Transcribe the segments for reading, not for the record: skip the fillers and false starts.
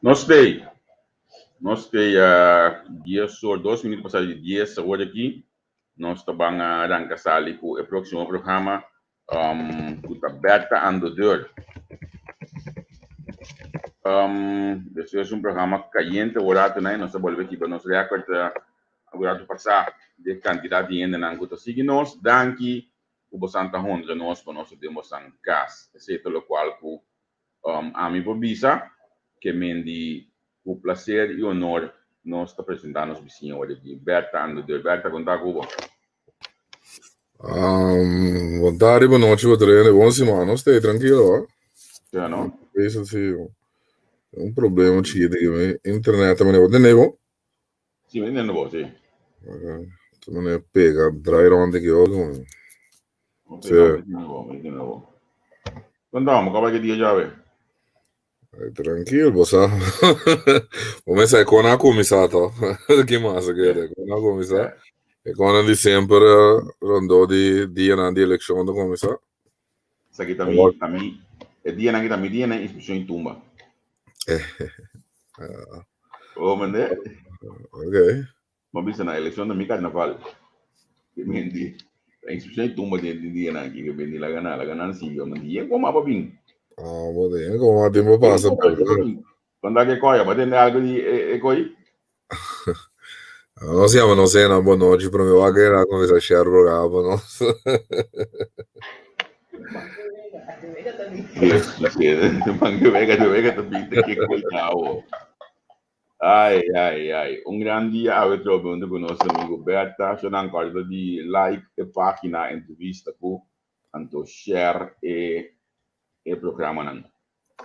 Nos stay. Nos stay dies or dos minuut pasá di dies awor aki. Nos ta ban a ranka sali ku e próksimo programa ku ta Bertha aan de deur. Despues un programa kayente awor rato nai nos ta bolbe kiba nos record awor rato pasá di e kantidat di hendenan ku ta sigui nos. Danki ku bosan ta honra nos pa nos ta den bosan kas. Esei ta lokual ku Ami por bisa ke men di ku plaser i honor nos ta presentá nos bisiña ora aki, Bertha Andudeur. Bertha, kon ta ku bo? Bon tardi, bon nochi, bo trende. Bon siman, nos ta trankilo, ho. Ja, no? Bezig si un problema chikito aki, mi internet ta mane bo. Tende bo? Si, mi tende bo, si. Ta mane pega, draai rond aki, ho. Sí. Mi tende bo. Contame, como que dia já ve? Tranquilo, bo sa. Bo me sa kon a kuminsá to. Ki mas ke kon a kuminsá. E kon di semper rondó di dianan di elekshon ta kuminsá. Esaki ta mi, ta mi, e dianan aki ta mi dianan inspekshon i tumba. Oh, mende? Ok. Bo bisa na elekshon ta mi karnaval. Ke menti. Ta instrukshon di tumba den den dianan aki. Ke menti laga nan, laga nan sigui. Bo menti yen koma pa bin. Ah, bo ta yen koma tin pa pasa Yen koma pa bin. Konta ke koy, bo tende algo di e koy? Nos yama nos cena bo nochi, pero mi wak era comenzá share programa pa nos. Manke wega, wega ta bin ta ke koy ta awo. Ai, ai, ai. Un gran dia awe trobe hunto cu nos amigo Bertha. Shonan corda di like e pagina Entrevista cu anto share e e programanan.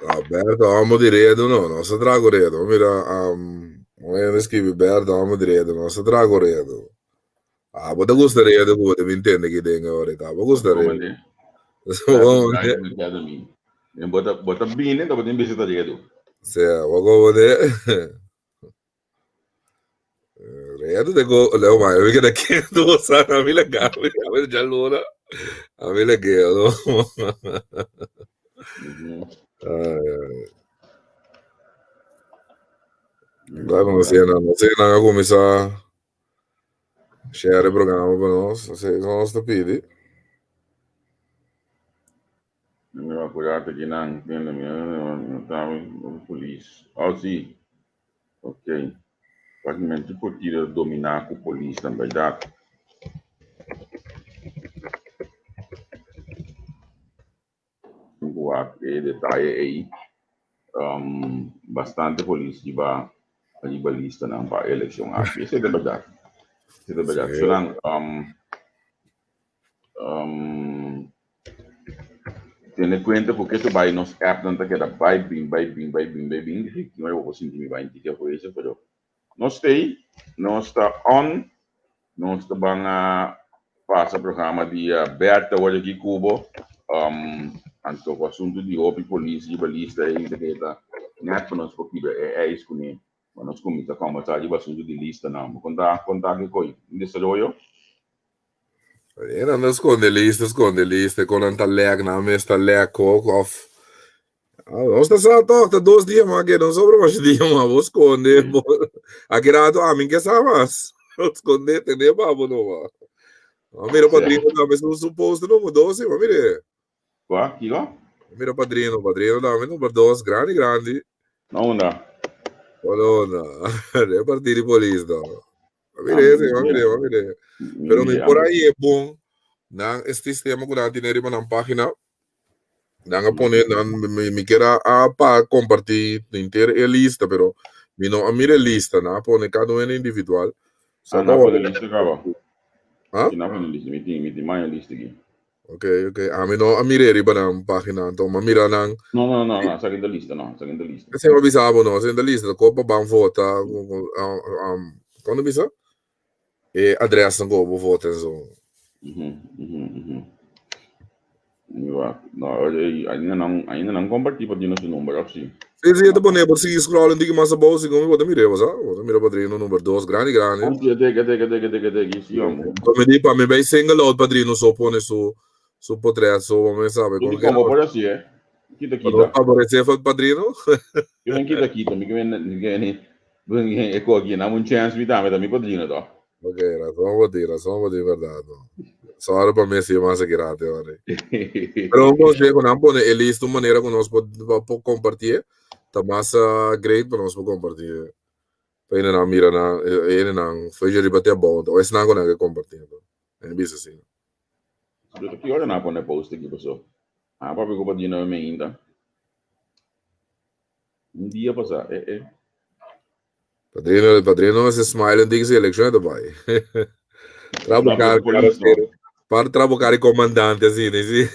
Ah, Bertha, amo di redo no, no sa trago redo. Mira, um, un hende scribi Bertha, amo di redo, no sa trago redo. Ah, bo ta gusta redo cu bo ta bin tende ki den ahorita. Bo gusta redo. Bo ta bo ta bini, bo ta bisa ta redo. Sea, bo como de redo de go, leo ma, mi queda quieto, bo sa, a mi le gabi, a mi ya luna, a mi le quedo. Ay, ay. Claro, no sé, no sé, no comienza Share e programa pa nos, esei es nos ta pidi. Mi a acorda ki nan tende mi no ta polis. Oh si, ok. Prácticamente tur partido ta domina cu polisnan, berdad? Tin cu wak e detaye ey. Bastante polis riba riba listanan pa eleccion aki. Esey ta berdad. Esey ta berdad. So nan tene cuenta cu ke ta bay nos appnan ta keda bay bin bay bin bay bin bay bin. Ki ora bo por sinti mi bay un tiki afuera pero nos stay nos ta on Nos ta ban a pasa programa di Bertha awor aki ku bo. Anto ku asuntu di hopi polis riba lista ei ta keda nèt pa nos por kibra e ijs kuné. Pa nos kuminsá kòmbersá riba asuntu di listanan. Bo konta konta kiko un desaroyo? E nan ta skonde lista, skonde lista. Kon nan ta lèk, nan mes ta lèk kok òf Nos ta sa toch, ta dos dia mas que no sobra mas dia mas. Bo sconde, bo aki rato a mi ke sa mas. Sconde, tene pa bo no ma. Ma mira padrino tambe su su post no dos, ma mire. Qua? Kiko? Mira padrino, padrino dame number dos, grandi grandi. Na unda? Bueno, na. De partido di polis no. Mire ese, mire, mire. Pero mi por ahí es bon. Nan e sistema ku nan tiene riba nan página. Nan a pone, nan, mi kier a pa compartir henter e lista, pero mi no a mira e lista. Nan a pone cada un individual. So, ah, nan a pone lista kaba. Ah? Nan a pone lista, mi tin maña lista aki. Ok. Ami no a mira riba nan página, anto m'a mira nan. No, no, no, no, esaki ta lista, no, esaki ta lista. Esei m'a bisa bo no, esei ta lista, kopa ban vota, kon ta bisa? E adresnan ku bo vota en so. No, ainda nan, ainda nan kompartí pa duna su number, òf si? Sí, sí, e ta pone, bo sigui scroll un tiki mas abou, segun mi bo ta mir'é, bo sa? Bo ta mira padrino number dos, grandi, grandi. Ah, sí, e teki, e teki, e teki, e teki, sí, hombre. Pa mi di, pa mi bay single out padrino so pone su, su potret so, bo mi sabe con ken. Como por así, eh? Kita, kita. Pa no favorecer padrino. Yo ven kita, kita, mi ke ven, mi ke ven, mi ke ven, e ko aki, un chance mi tambe, ta mi padrino, to. Ok, razón por ti, razón por ti, verdad. No. Sorry pa mi si mas aki rato, ore. Pero un consejo, nan pone e lista un manera ku nos por, por compartir, ta mas great pa nos por compartir. Pa hende nan mira nan, hende nan fecha riba te abou, o esnan ku nan ke compartir. En bisa asina. Pero ki ora nan pone post aki paso? Ah, papi ku padrino me ainda. Un dia pasa, eh eh. Padrino, padrino ese smile en diga elección te bai. Trabucar, para trabucar e comandante assim, né? Sí.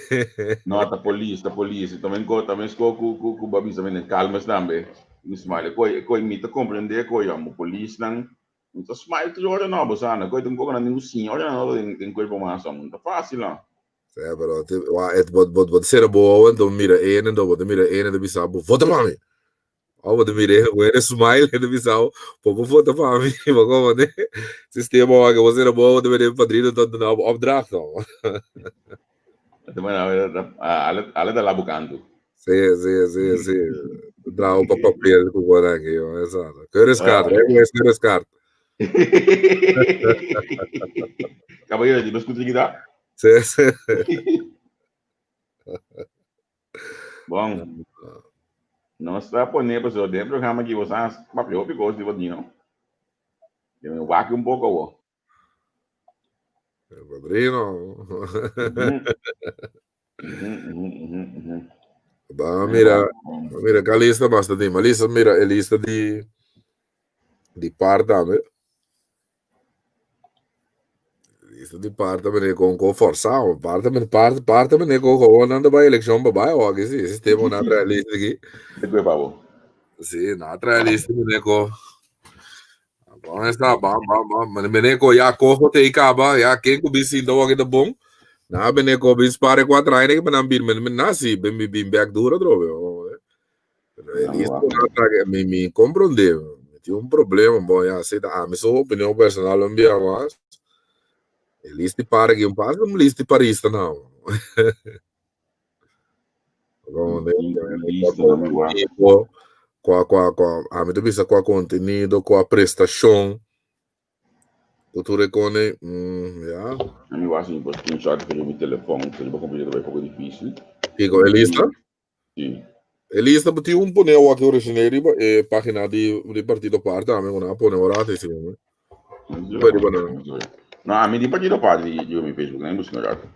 No, ta polis, ta polis. También ko, también sko ku ku ku babi también calma tambe. Mi smile koi koi mi ta comprende koi amo polis nan. Mi ta smile tu ora no, bosana. Koi tung koko nan ningu sin ora no den den cuerpo mas amo. Ta fácil no. Sí, pero te, wa, et bot bot bot sera boa en do mira ene do bot mira ene do bisa bo vota pa mi. Oh, bo ta mira e ku e smile e ta bisa bo, bo por vota pa mi, bo komo ne? Sistema wak bo sera bo, bo ta mira e padrino ta duna bo opdracht no. Ale ta labu kantu. Sí, sí, sí, sí. Traha pa papel ku bo nan aki, esa. Keurskaart, hè, ku keurskaart. Caballero, di beskuta kita? Sí, sí. Bon. Nos ta pone pasobra den e programa aki bo sa papia hopi kos di padrino. Yo me wak un poko awo. El padrino. Ba mira, mira ka lista basta di. Ma lista mira e lista di di par tambe. Lista di par tambe con con forzado. Par tambe par par tambe con gewoon nan ta bai eleccion pa bai o aki si. Sistema na trae lista aki. De kue pabo. Si, na trae lista mene ko. Bon esta bam bam bam. Mene ko ya cojo te ikaba ya ken ku bin sinta waki ta bon. Na bene ko bin spare cuatro aña que nan bin men na si bin bin back duro trobe. Pero lista na trae mi comprende. Tin un problema, bon ya si ta ami su opinion personal un bia mas. E lista di par aki un pas un lista di parista nou. Kua kua kua ami ta bisa kua contenido, kua prestacion. Ku tur e kone, ya. Ami wak si mi por screenshot riba mi telefon, riba computer ta bai poko dificil. Kiko e lista? Sí. E lista tin un pone awor aki original riba e pagina di di Partido Par tambe ku nan a pone ora antes sí. Riba nan. No, ami di Partido Par di di mi Facebook, nan busca rato.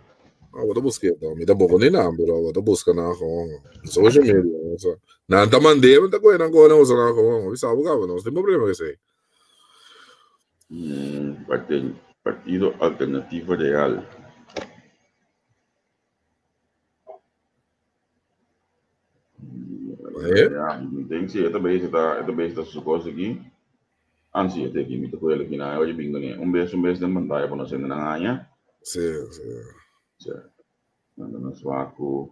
Ah, bo ta busca to. Mi tampoco ni nan, pero bo ta busca nan gewoon. Social media, o sea. Nan ta mandé, ta kohe nan kohe nan usa nan gewoon. Mi sa bo kaba, nos tin problema ku esei. Partido Alternativo Real. Eh? Ja, mi denk si e ta bezig ta, e ta bezig ta su kos aki. Ah, si, e ta aki, mi ta kohe aki na, oye bingo ne. Un bes den pantaya pa nos hende nan haña. Sí, sí. Sí. Nan ta nos wak ku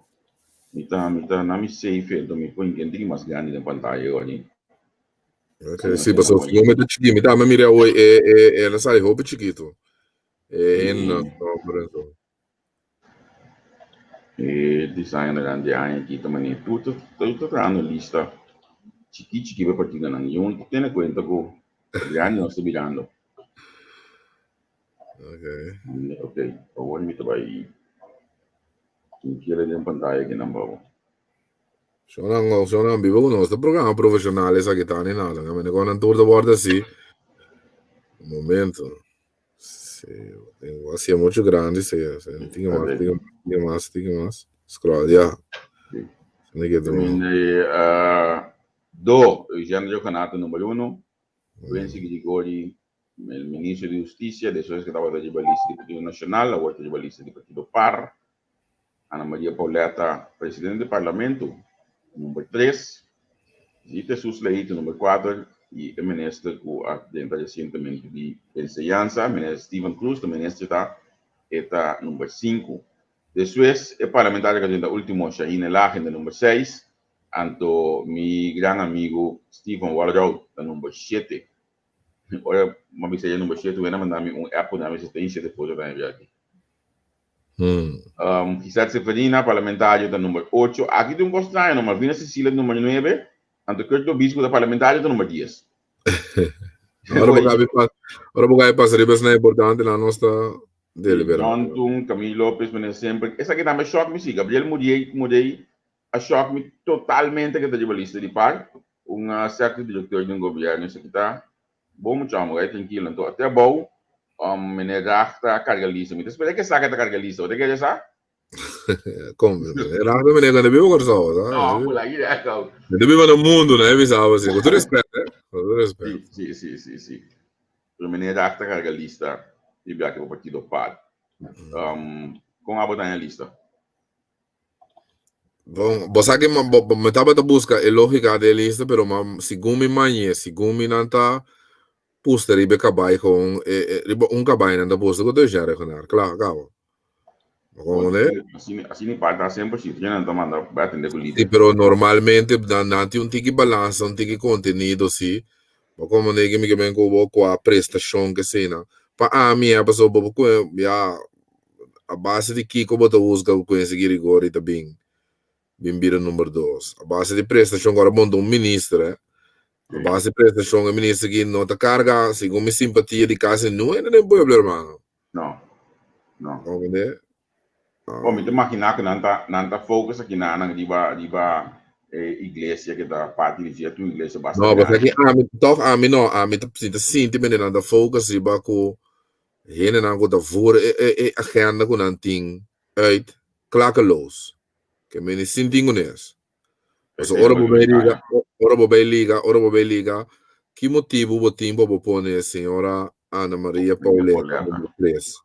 mi ta na mi safe, enton mi pon ken tiki mas grandi den pantaya oye. Ok, sí, pasobra si mi ta chikito, mi tambe mira hoy e e e la sali hopi chikito. E hende no, por eso. E designer di aña aki ta manera tur ta tur ta trahando lista chiki chiki pa e partidonan y un ta tene cuenta cu grandi nos ta birando. Ok. Ok, awor mi ta bay tin kere den pantaya aki nan pa bo. Shonnan, shonnan biba ku nos ta programa profesional esaki ta ni nada. Nga mene kon nan tur ta wòrdu asi. Un momento. Sí, tengo así mucho grande, sí, sí. Tinga mas, tinga mas, tinga mas, tinga mas. Scroll, ya. Sí. Ni que tu. Do, Eugène Rhuggenaath number 1, Quincy Girigorie, el ministro di Husticia, despues que tabata riba lista di Partido Nacional, awor ta riba lista di Partido par. Ana Maria Pauletta, presidente di Parlamento, number 3. Zita Jesus Leito, number 4. Y e minister cu a drenta recientemente di Enseñansa, minister Steven Croes, ta minister ta, e ta number 5. Despues e parlamentario cu a drenta ultimo, Shahine Lagen, ta number 6. Anto mi gran amigu Steven Walroud ta number shete. Ora mi a bisa e number shete, wena manda mi un app pone ami si shete foto ta envia aki. Gisette Seferina, parlamentario, ta number ocho. Aki tin un kos straño no, Malvina Cecilia ta number nuebe, anto Kurt Lobisco ta parlamentario ta number dies. Ora bo gabi pas, ora bo gabi pasa riba esnan importante nan nos ta deliberando. John Thun, Camille Lopez, meneer Semper. Esaki tambe shock mi si. Gabriel Muriel, Murey A shock mi totalmente ke ta riba lista di par. Un cierto director den gobierno esaki ta bon mucha homber ai trankilo. Anto te abou meneer Rag ta carga lista. Mi ta spera ke sa ke ta carga lista. Bo ta kere sa? Kom, meneer Rag ta meneer ku no biba Kòrsou, sa? No, por aki de kou. No ta biba na mundu, no e bisa bo asina. Ku tur respet, eh. Ku tur respet. Si, si, si, si. Pero meneer Rag ta carga lista di biaha pa partido par. Kon abo ta haña lista? Bon, bo sa ke mi tabata buska e lógika di e lista, pero ma segun mi mañe, segun mi nan ta pusta riba e kabai kon, e, e, riba un kabai nan ta pusta ku ta Eugène Rhuggenaath. Kla, kaba. Bo komprendé? Asina, asina i parta semper si nan ta manda bai atendé ku Sí, lider. pero normalmente nan, nan tin un tiki balansa, un tiki kontenido, sí. Bo komprendé ke mi ke men ku bo kua prestashon ke esei nan. Pa ami, ya, pasobra bo por ku, ya, A base di kiko bo ta husga ku Quincy Girigorie ta bin bin bira number dos? A base di prestashon ku ora monta un minister eh. A base di prestashon e minister aki no ta karga segun mi simpatia di kasi niun hende den pueblo hermano. No. No. Comprende? Bon, mi ta imagina ku nan ta nan ta focus aki nan riba riba e iglesia ku ta parti di dje, tur iglesia basta No, grandi. pasobra ami tòg ami no, ami ta si ta sinti mende nan ta focus riba ku Hendenan ku ta voer e e agenda ku nan tin uit klakeloos. Ke meni sin tin kunes. Pasobra ora bo bai liga, ora bo bai liga, ora bo bai liga, ki motibu bo tin pa bo pone señora Ana Maria Pauletta number tres?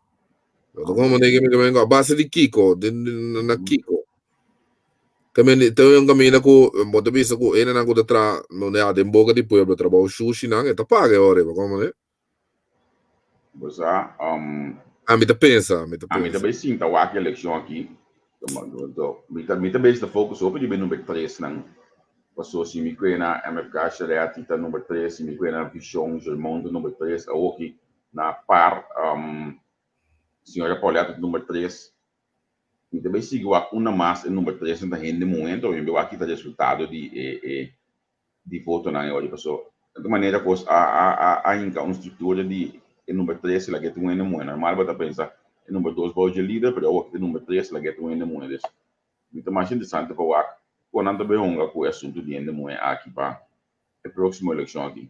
Bo ta komprende ke mi ta menga? A base di kiko? Na kiko? Ke meni ta un kaminda ku bo ta bisa ku hendenan ku ta traha, ya den boka di pueblo trabou shushi nan e ta paga e ora ei, bo komprende? Bo sa, Ami ta pensa, mi ta ami ta pensa. bai sinta wak e elekshon aki. Mi ta, mi ta bezig ta focus hopi riba e number tres nan. Paso si mi kue na MFK Shareati ta number tres, si mi kue na Vision Germont ta number tres, awoki na par señora Paulette ta number tres. Mi ta bai sigui wak una mas e number tres nan ta hende muhe, anto mi bai wak kita resultado di e e di votonan e ora paso di manera kos a a a a hinka un struktura di e number tres la get un hende muhe normal bo ta pensa e number dos bou dje lider pero awor e number tres la get un hende muhe des mi ta masha interesante pa wak kon nan ta bay hunga ku e asuntu di hende muhe aki pa e proksimo elekshon aki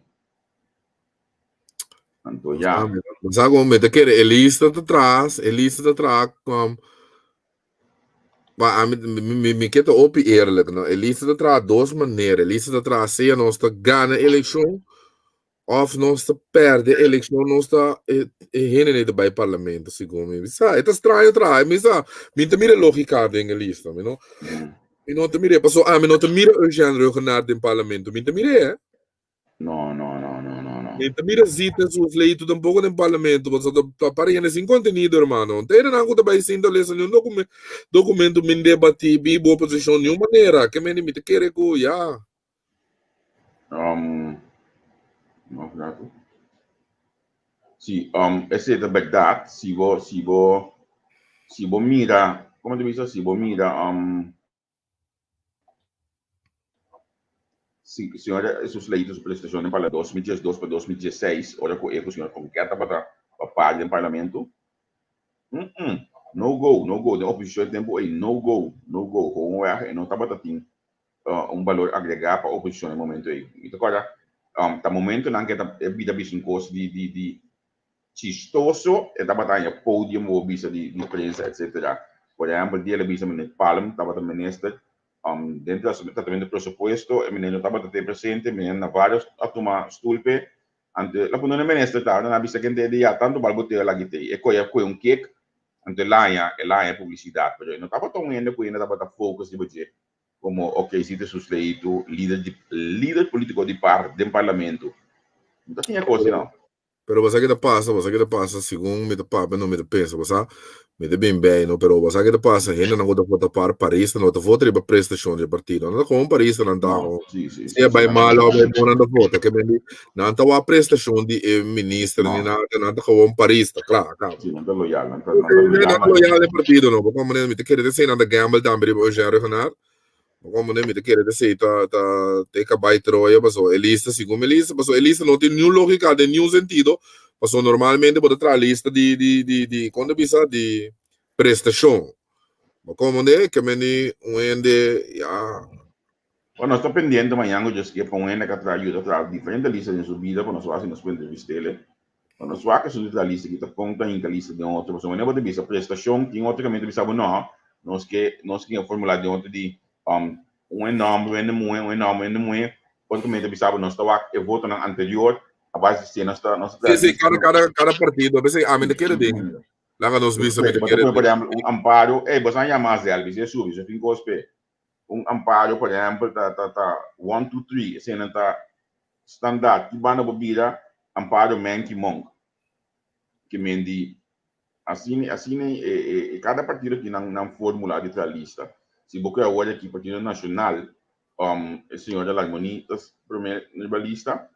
anto ya. Bo sa kon mi ta kere e lista ta tras e lista ta traha kom Ma ami, mi, mi, mi ke ta hopi eerlijk, no? E lista ta traha dos manera. E lista ta traha sea nos ta gana elekshon of nos ta perde elekshon, nos ta e, e hende ne ta bai parlamento, segun mi. Mi sa, e ta straño traha. Mi sa, mi ta mira logika den e lista, mi no. Mi no ta mira, paso ami no ta mira Eugène Rhuggenaath den parlamento. Mi ta mira, eh. No, no, no, no, no, no. Mi ta mira Zita sus leito tampoco den parlamento, pasobra ta ta para hende sin contenido, hermano. Te nan ku ta bai sinta lesa ni un documento, documento min debati, bibo oposicion, ni un manera. Ke mende mi ta kere ku ya. No, rato. Si, esei ta berdad, si bo, si bo, si bo mira, como ta bisa, si bo mira, Si señor Jesus Leito su prestacion den Parlamento 2012 pa 2016 ora cu e cu señor Conquer tabata pa par den Parlamento, mm no go, no go, den oposicion e tempo ey no go, no go, gewoon weg e no tabata tin. un balor agregá pa oposishon e momento ei. Mi ta kòrda ta momentonan ku e ta e bida bisa un kos di di di chistoso, e tabata haña podium bo bisa di di prensa etcetera. Por ehèmpel dia el a bisa meneer Palm tabata minister dentro di tratamiento di presupuesto e meneer no tabata te presente, meneer Navarro a tuma stoel p'e, anto el a puntra e minister ta, nan a bisa kende di ya tantu bal bo tera laki tei, e koe a koe un kek anto el a haña el a haña publisidat pero e no tabata un hende ku hende tabata focus riba dje. Como ok si ta sus leitu lider di lider politico di par den parlamento. No ta tin e cos no. Pero bo sa ke ta pasa, bo sa ke ta pasa, segun mi ta papia no mi ta pensa, bo sa, mi ta bin bij no, pero bo sa ke ta pasa, hendenan ku ta vota par parista no ta vota riba prestashon di e partido, nan ta komo parista nan ta No, si, si, sea si, bai si, malo o bai bon nan ta vota, ke men di, nan ta wak prestashon di e minister ni No. nada, nan ta gewoon parista, kla, kaba. Si, nan ta loyal, nan ta, nan ta Nan loyal. ta loyal e partido no, bo komo mi ta kere ta esei nan ta gamble tambe riba Eugène Rhuggenaath, bo komo mi ta kere ta esei ta ta ta e kabai Troya pasobra e lista segun mi lista pasobra e lista no tin niun logika den niun sentido pasobra normalmente bo ta traha lista di di di di kon ta bisa di prestashon bo komo ke meni un hende ya. Bueno, nos ta pendiente mañan cu Dioskee pa un hende ka tra yuda traha diferente lista den su bida pa nos wak si nos por entrevist'ele. Pa nos wak esun di traha lista ki ta con ta hinca lista den otro. Pasobra wanneer bo ta bisa prestacion tin otro caminda ta bisa bo no, nos ke nos ke formula den otro di un e nomber un hende muhe un e nomber un hende muhe otro caminda ta bisa bo nos ta wak e votonan anterior a base di esey nos ta nos ta traha Sí, sí, lista. cada, cada, cada partido, a veces a mi ta kere den. Laga nos bisa mi ta Bo ta kere pone por den. ehempel un amparo, ey bo sa yama Azel, bisa e subi, bisa fin cos p'e. Un amparo, por ehempel, ta ta ta one, two, three, eseinan ta standaard. Ki banda bo bira amparo menki monk. Ke men di asina asina e e kada partido tin nan nan formula di traha lista. Si bo ke awor aki Partido Nacional, e señor de Larmonie ta prome riba lista,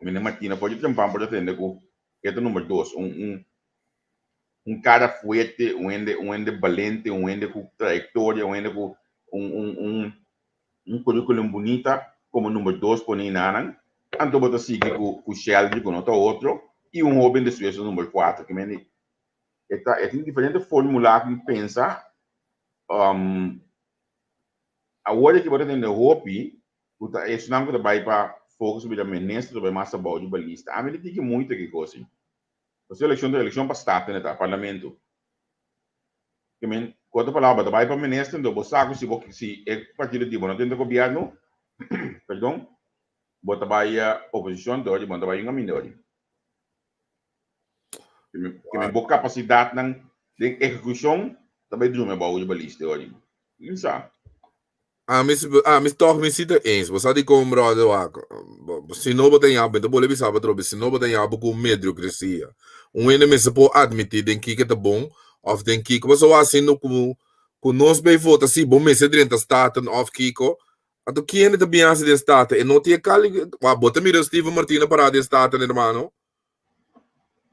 Mene Martina for di trempan por ta tende ku e ta number dos. Un un un cara fuerte, un hende, un hende balente, un hende cu trayectoria, un hende cu un, un, un, un curriculum bunita como number dos pone inanan. Anto bo ta sigui cu, cu Sheldry cu no ta otro y un hoben despues ta number cuatro. Ke mende e ta, e tin diferente formula cu pensa. Um, awor aki bo ta tende hopi cu ta esnan cu ta bay pa focus bira minister ta bay mas abao di balista. Ami ta tiki muito ki cos. Pasobra elekshon ta elekshon pa Staten e ta, Parlamento. Ke men, ku otro palabra, bo ta bai pa minister, enton bo sa ku si bo si e partido di bo no ta den gobièrnu, perdon, bo ta bai oposishon dor di bo no ta bai un kaminda ori. Ke men, ke men bo kapasidatnan den ehekushon ta bai drumi abou riba lista ori. Mi sa. Ami ami tòg mi si ta eens. Bo sa dikon bròder wak? Si no bo ta yabu, mi ta bolbe bisa bo atrobe, si no bo ta yabu ku mediokresia. Un hende mester por atmití den kiko ta bon òf den kiko. Pasobra wak siendo ku ku nos bay vota si bo mester drenta Staten òf kiko, anto kende ta bin hasi den Staten? E no tin e kali, wak bo ta mira Steven Martina pará den Staten hermano?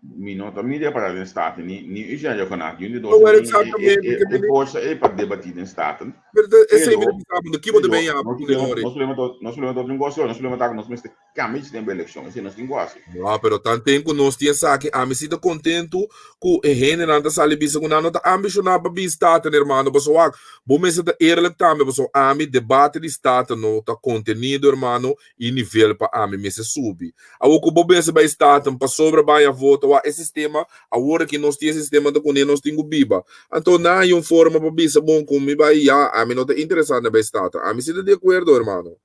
Mi no ta mira para den Staten, ni ni Eugène Rhuggenaath, ni un di dos No, ni exactamente, e ke e mini- forsa ei pa debatí den Staten. Pero ta- esei mi ta Pero, bisa bo, ki bo ta pero ben yama nos ku problema, ori? nos problema ta, nos problema ta otro negocio, nos problema ta ku nos mester kambia e sistema di elekshon, esei nos tin ku hasi. No, pero tanten ku nos tin esaki, ami si ta kontentu ku e hendenan ta sali bisa ku nan no ta ambishoná pa bin Staten, hermano. Pasobra wak, bo mester ta eerlijk tambe, pasobra ami debate di Staten no ta kontenido, hermano, i nivel pa ami mester subi. Awor ku bo mester bai Staten pasobra baña voto wak e sistema, awor aki nos tin e sistema ta kuné nos tin ku biba. Anto nan hay un forma pa bisa bon ku mi bai ya ami no ta interesá na bai Staten. Ami si ta di akuerdo hermano.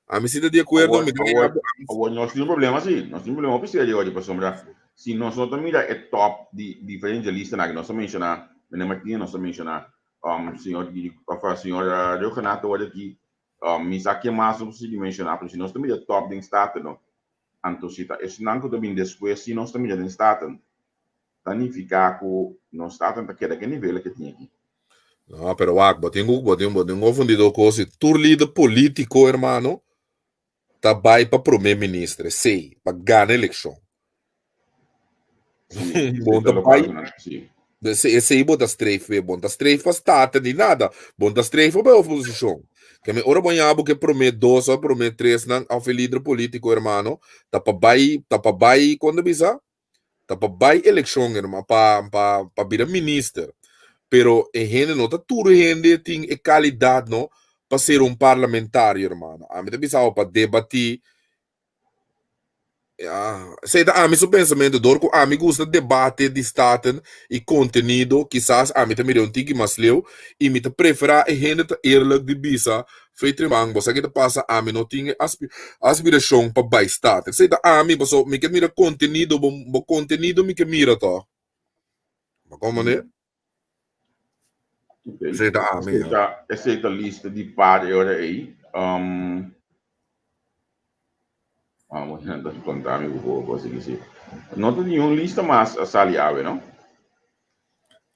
Ami si ta di akuerdo Awor, mi ta awor, bo awor nos tin un problema si, nos tin un problema hopi serio oye pasobra si nos no ta mira e top di diferente listanan aki nos a menshoná Meneer Martina nos a menshoná um señor of señor Rhuggenaath awor aki Mi sa ken mas no por sigui menshoná, pero si nos ta mira tòp den Staten no, anto si ta esnan ku ta bini despues si nos ta mira den Staten, ta nifiká ku nos Staten ta keda ku e nivel ke tin aki. No, pero wak, bo tin ku, bo tin, bo tin konfundí dos kos. Si tur lider polítiko, hermano, ta bai pa promé minister, esei, pa gana elekshon. Sí, Bon ta ta bai, sí. esei bo ta streef pe, bon ta streef pa Staten ni nada, bon ta streef pa bai oposishon. Ke mi ora bo ña bo ke promé dos òf promé tres nan òf e lider polítiko, hermano, ta pa bai, ta pa bai, kon ta bisa? Ta pa bai elekshon, hermano, pa, pa, pa bira minister. Pero e hende no ta tur hende tin e kalidat no. pa ser un parlamentario, hermano. Ami ta bisa bo pa debatí. Ya, esei ta ami su pensamentu. Dor ku ami gusta debate di Staten i kontenido, kisas ami ta mira un tiki mas leu i mi ta preferá e hende ta eerlijk di bisa, Fei Treman, bo sa ke ta pasa, ami no tin e aspirashon pa bai Staten. Esei ta ami, pasobra mi ke mira kontenido, bo bo kontenido mi ke mira tòg. Bo komprendé? Esei ta ami, ya. Esei ta lista di par e ora ei. Um, vamos, ta conta mi ku por sigui si. No ta ningun lista mas a sali awe, no?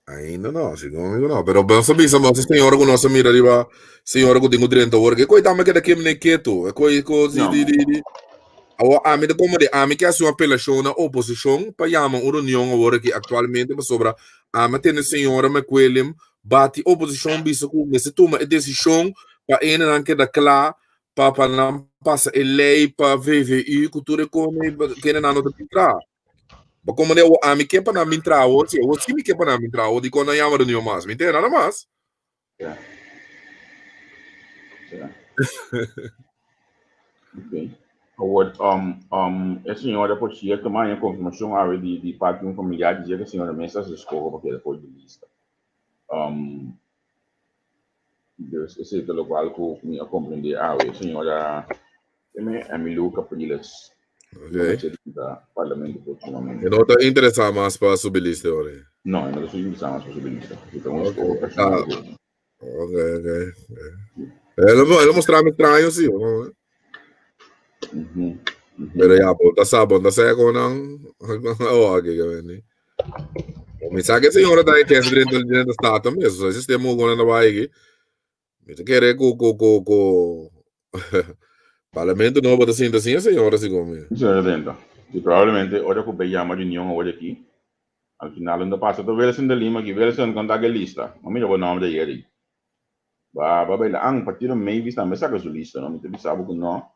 Ainda no, segun amigo no. Pero nos a bisa, nos señora ku nos a mira riba, señora ku tin ku drenta awor, ke koi tambe keda kem ne ketu. E koi ko di di di di. Awor ami ta como di ami ke hasi un apelashon na oposishon pa yama un reunion awor aki aktualmente pasobra ami a tende señora McWilliam bati oposishon bisa ku mester tuma e desishon pa enenan keda kla pa pa nan pasa e lei pa VVU ku tur e kone kenenan no ta bin traha. Bo como di awor ami ke pa nan bin traha awor si awor si mi ke pa nan bin traha awor dikon nan yama reunion mas mi ntende nada mas. Ja. Ja. Ok. Awor, um, um, e señora, por cierto, maña confirmacion awe di, di parte di un familiar, dice que señora mes a escoge pa keda for di lista. Um, dus esey ta locual cu mi a comprende awe. Señora Emmylou Capriles. Ok. Parlamento próximamente. E no ta interesa mas pa subi lista ora? No, e no ta interesa mas pa subi lista. E ta un escoge personal. Ok, ok. El a mostra mi extraño, sí. Pero ya, bo ta sa, bo ta sa con nan. Oh, aquí que veni. Mi sa que señora ta que es dentro dentro stato mesmo. So, sistema con nan bai aquí. Mi ta kere ku ku ku ku Parlamento nobo ta sinta sin e señora segun mi. Señora dentro. Y probablemente ora ku bay yama reunion awor aki, al final unda pasa ta Wilson de Lima aki. Wilson, kon ta ke lista? Ma mira bo nomber ayer ei. Ba ba baila. An, partido Mavis tambe saka su lista, no? Mi ta bisa bo ku no.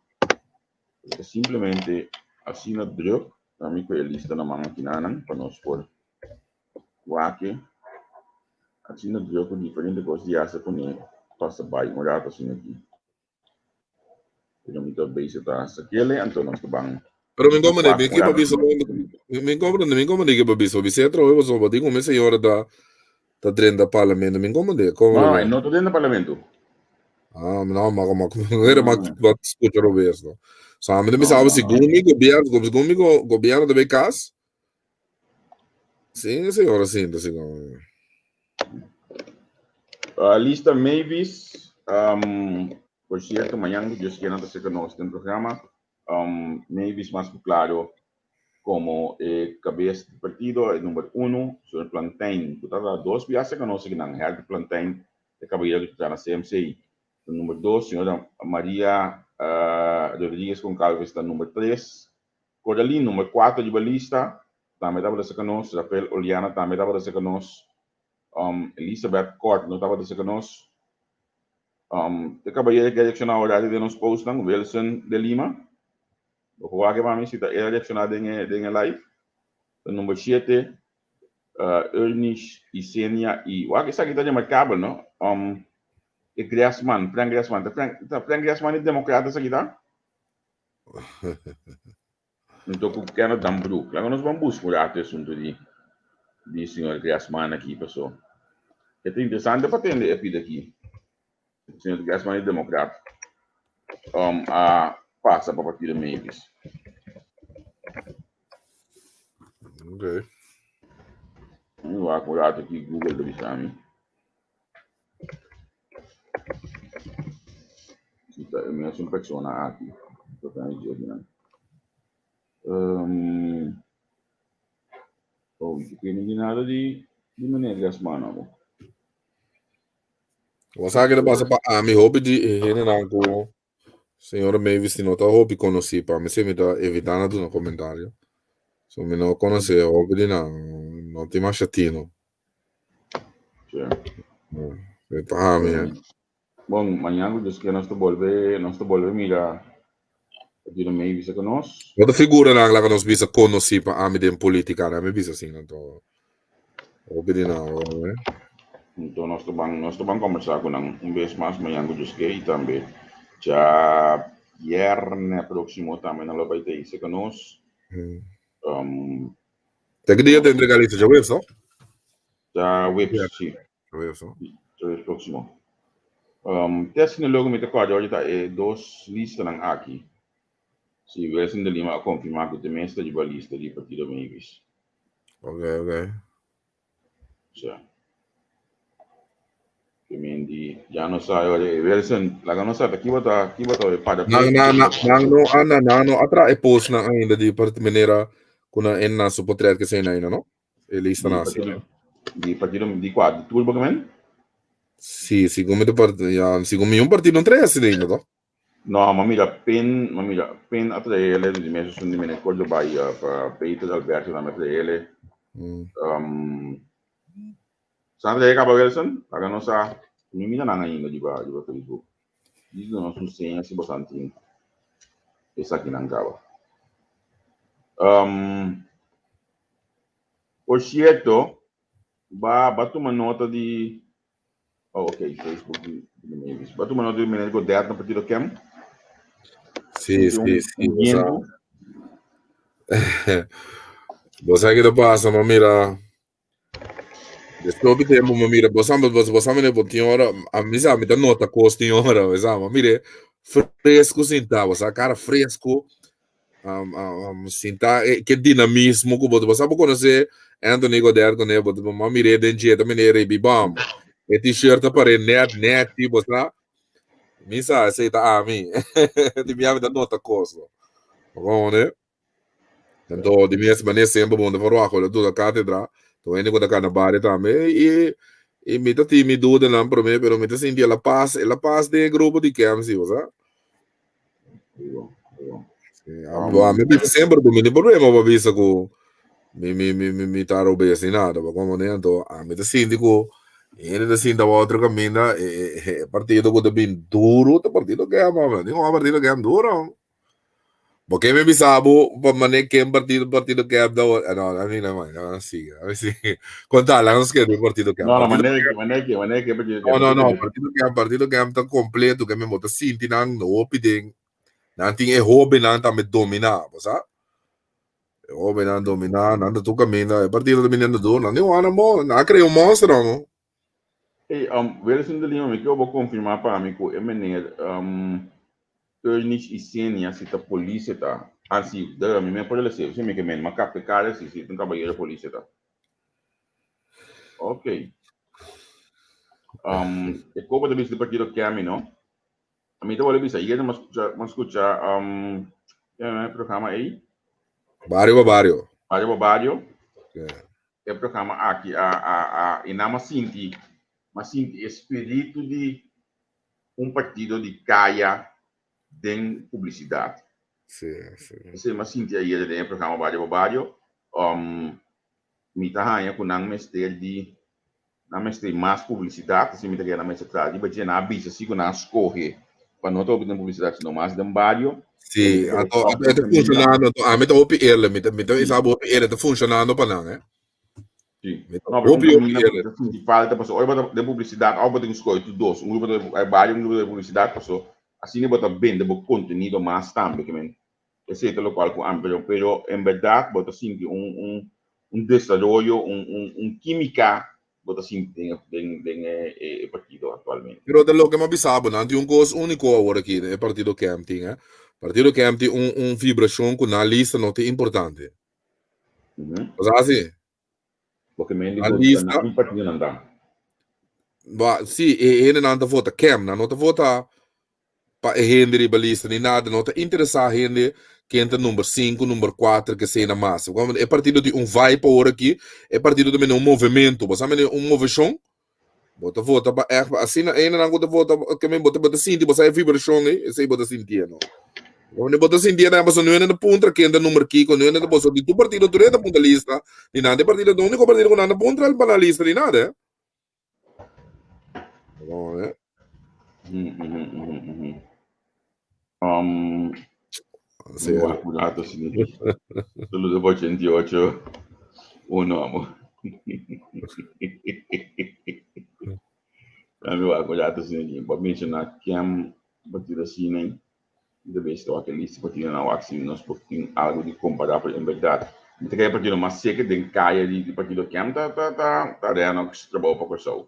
Ta simplemente asina druk na mi ku e lista na man aki nanan pa nos por Wak-e, asina druk ku diferente kos di hasa kuné pasa bai un rato asina aki. Pero mi ta bezig ta hasa kele, anto nos ta ban. Pero mi comprende, mi ke pa bisa, mi comprende, mi comprende ke pa bisa, bisa atrobe pasobra bo tin ku mi señora ta ta drenta parlamento, mi comprende, No, no, e no ta drenta parlamento. Ah, no, ma ma ma ma ma scucha robes, no. So, ami ta bisa, segun mi gobierno, segun mi gobierno ta bay cas, Sí, señora, sí, sí. Lista Mavis, por cierto, mañana ku Dios quiere ta cerca nos den programa. Mavis mas ku claro como e cabeza di partido, e number uno, señor Plantijn, ku ta dos biaha cerca nos akinan, Herbert Plantijn, e caballero ku ta na CMC. Ta number dos, señora Maria Rodriguez Goncalves ta number tres, Coralin, number cuatro riba lista, tambe tabata cerca nos. Rafael Oliana tambe tabata cerca nos. Elizabeth Kort no tabata cerca nos. E cabayero que a reacciona horario den nos postnan, Wilson de Lima. Bo por wak pa mi si ta el a reacciona den e, den e live. Ta number siete, Ernish Isenia y wak esaki ta remarcabel, no? E Gressman, Frank Gressman, ta Frank, ta Frank Gressman di Democrata esaki ta? Anto ku Kenneth Dambroek. Laga nos ban buska un rato e asuntu di di señor Gressman aki paso e ta interesante pa tende e pida aki. Señor Gressman di Democrat um, a pasa pa partido Mavis. Okay. Mi wak un rato aki Google ta bisa mi. Si ta e mesun persona aki. Um, oh, mi no di nada di, di meneer Gasman abo. Bo sa ke ta pasa pa ami hopi di e hendenan ku señora Mavis no ta hopi konosí pa mi, si mi ta evitá na duna komentario. So mi no konosé hopi di nan, no tin masha tino. Sí. E pa ami. Eh. Bon, mañana ku Dios quiere nos ta bolbe, nos ta bolbe mira Partido Mavis ku nos. Otro figuranan laga nos bisa konosí pa ami den polítika, ami bisa asina anto. Hopi di nan, eh. Anto nos ta ban nos ta ban kombersá ku nan un bes mas mañan ku Dios ke i tambe djabièrnè próksimo tambe nan lo bai ta hisa ku nos. Um, Te ki dia ta entrega lista? Djaweps, no? Djaweps, si. Djaweps, no? Djaweps próksimo. Um, te asina loke mi ta kòrda oye ta e dos listanan aki. Si Wilson de Lima a konfirmá ku te mes ta riba lista di Partido Mavis. Ok, ok. Sa. Ke men di ya no sa ora e Wilson, laga no sa ta ki bota ki bota e pada Nan nan nan nan no anda nan no atra e post nan ainda di part manera ku nan en nan su potret ke sei ainda no. E lista di nan asi. partido di partido di kua di turbo ke men? Si, segun mi ta part ya, segun mi un partido no trae asina ainda to. No, ma mira pen, ma mira pen a trae ele di mes esun di meneer Cordoba y pa Peter Alberto tambe a trae ele. Um, sa trae caba Wilson? Laga nos sa, mi mira nan ainda riba riba Facebook. Dice nos un seña si bosan tin esakinan caba. Um, por cierto, ba ba tuma nota di Oh, ok, Facebook di di Mavis. Ba tuma nota di meneer Godet na partido Kem? Sí, Un, sí, sí, un bo sa. bientu. Bo sa ke ta pasa, ma mira, despues di tempo ma mira, bo sa, bo, bo sa mira, bo tin ora, a mi sa, mi ta nota kos tin ora, bo sa, ma mire, fresco sinta, bo sa, kara fresco, um, um, um, sinta eh, ke dinamismo ku bo bo sa bo konosé Anthony Godet kuné bo bo mir'é den dje ta mene rebi bam e t-shirt ta paré net neti bo sa mi sa esei ta ami di mi ami ta nota kos bo kono anto di mes manera semper bo ta verwacht lo duna katedra to hende ku ta kana bario tambe i i mi ta tin mi dudanan promé pero mi ta sinti el a pas el a pas den e grupo di Kemsy bo sa. A mi bisa semper ku mi tin problema pa bisa ku mi mi mi mi mi ta robes ni nada pa komo ne anto a mi ta sinti ku hende ta sinta otro kaminda e e e partido ku ta bin duru ta partido KEM hombre tin un partido KEM duro bo ke mi bisa bo pa mane ken partido partido KEM ta no a mi no no sigui a mi sigui konta laga nos keda den partido KEM No, no, partido manera que, manera que, manera que partido No, no, no, partido KEM, partido KEM ta completo, ke mi bo ta sinti nan hopi den, nan tin e hobennan tambe dominá, bo sa? E hobennan dominá, nan ta tur kaminda, e partido ta biniendo duro, nan tin wana bon, nan a krea un monster, no? Hey, Wilson de Lima, mi ke bo konfirmá pa mi ku e meneer um, Ernich Isenia si ta polis e ta. Ah, si, de, mi me por lese, si mi ke men, ma kapte kare si, si ta un kabayero polis e ta. Ok. Um, e koba ta bisa di partido Kemi, no? A mi ta wole bisa, ayer ma skucha, ma skucha um, e programa ei. Bario pa bario. Bario pa bario. Yeah. E programa aki a a a i nan ma sinti, ma sinti e spiritu di un partido di kaya den publisidat. Sí, sí. Esei ma sinti ayer den e programa Bario pa Bario. Um, mi ta haña ku nan mester di nan mester mas publisidat, asina mi ta kere nan mester traha riba dje, nan a bisa si ku nan a skohe pa no ta hopi den publisidat sino mas den bario. Sí, anto e ta funshonando, anto ami ta hopi eerlijk, mi ta mi ta bisa bo hopi eerlijk, e ta funshonando pa nan, eh. Sí. Mi ta No, pero hopi un hopi kaminda eerlijk. ta sinti falta, pasobra ora bo ta den publisidat òf bo tin ku skohe tur dos, un grupo ta bario, un grupo ta den publisidat, pasobra asina bo ta bende bo kontenido mas tambe, ke men Esei ta lokual ku ami pero pero en bèrdat bo ta sinti un un un desaroyo un un un kímika bo ta sinti den den den e e partido aktualmente. Pero ta loke mi a bisa bo, nan tin un kos úniko awor aki den e partido KEM tin eh. Partido KEM tin un un vibrashon ku nan lista no ta importante. Bo sa asi? Bo ke men di Nan bo lista na un partido nan ta. Ba si e hendenan ta vota KEM, nan no ta vota pa e hende riba lista ni nada, no ta interesá hende ken ta number sinku, number kuater, ke sei na mas. E partido tin un vibe awor aki, e partido ta mende un movemento, bo sa mende un moveshon, bo ta vota pa ègt, asina hendenan ku ta vota, ke men bo ta bo ta sinti, bo sa e vibrashon ei, esei bo ta sintié no. Bo ta sintié tambe pasobra no hende ta puntra ken ta number kiko, no hende ta boso di tur partido tur hende ta puntra lista, di nan e partido ta úniko partido ku nan ta puntra pa nan lista di nada, eh. Sí, apurado, sí. Solo de 88, uno, amo. Ami wak ku ya ta asina aki. Bo a menshoná ken partido asina ei. Mi ta bes wak e lista di partidonan wak si nos por tin algu di kompará, pero en bèrdat mi ta kere e partido mas seke den kaya di partido ken ta ta ta ta Rennox Trabou pa Kòrsou.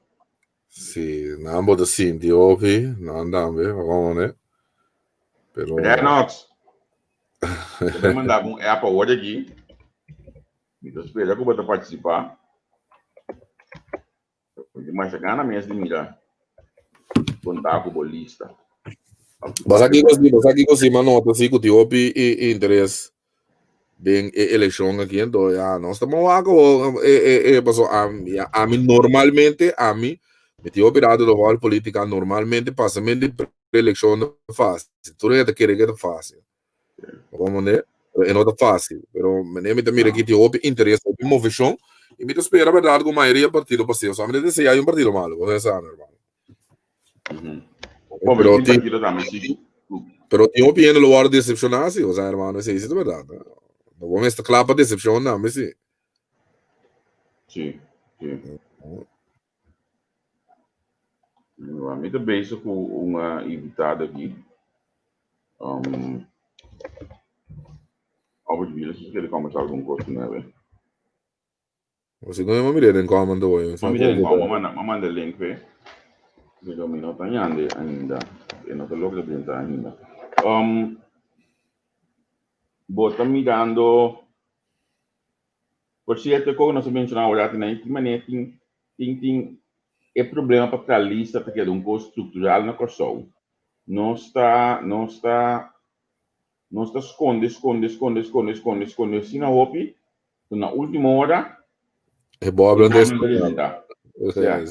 Si, nan bo ta sinti hopi, nan tambe, pa komo ne. Pero Rennox! Bo ta manda bo un app awor aki. Mi ta spera ku bo ta partisipá. Mi tin masha gana mes di mira kon ta ku bo lista. Bo sa kiko si, bo sa kiko si, ma nota si ku tin hopi interes den e elekshon aki, ento ya nos ta wak awor e e e paso ami ya ami normalmente ami mi tin hopi rato ta wòrdu politika normalmente pasamen di pre-elekshon ta fásil tur hende ta kere ke ta fásil bo komprende pero e no ta fásil pero mene mi ta mira aki tin hopi interes hopi moveshon i mi ta spera bèrdat ku mayoria partido pas'e pasobra mi ta desea un partido malo bo sa hermano. Bom, pero tin partido tambe si. Pero tin hopi hende lo wòrdu decepcioná si, osea hermano, esei si ta bèrdat. No bo mester kla pa decepcion tambe si. Si, si. Mi ta bezig ku un invitado aki. Um, Albert Wheeler, si kere conversar algun kos ku nebe. Bo si con mira den comment hoy. Ma mira den comment, ma manda, manda link pe. Pero mi no ta ñande ainda. E no ta logra drenta ainda. Um, bo ta mirando Por cierto, como nos a menciona ahora, tin ahí, tin manera, tin, tin, tin e problema pa traha lista ta keda un cos structural na Kòrsou. Nos ta, nos ta, nos ta sconde, sconde, sconde, sconde, sconde, sconde asina hopi, cu na ultimo ora E bobla e no ta presenta. Sea,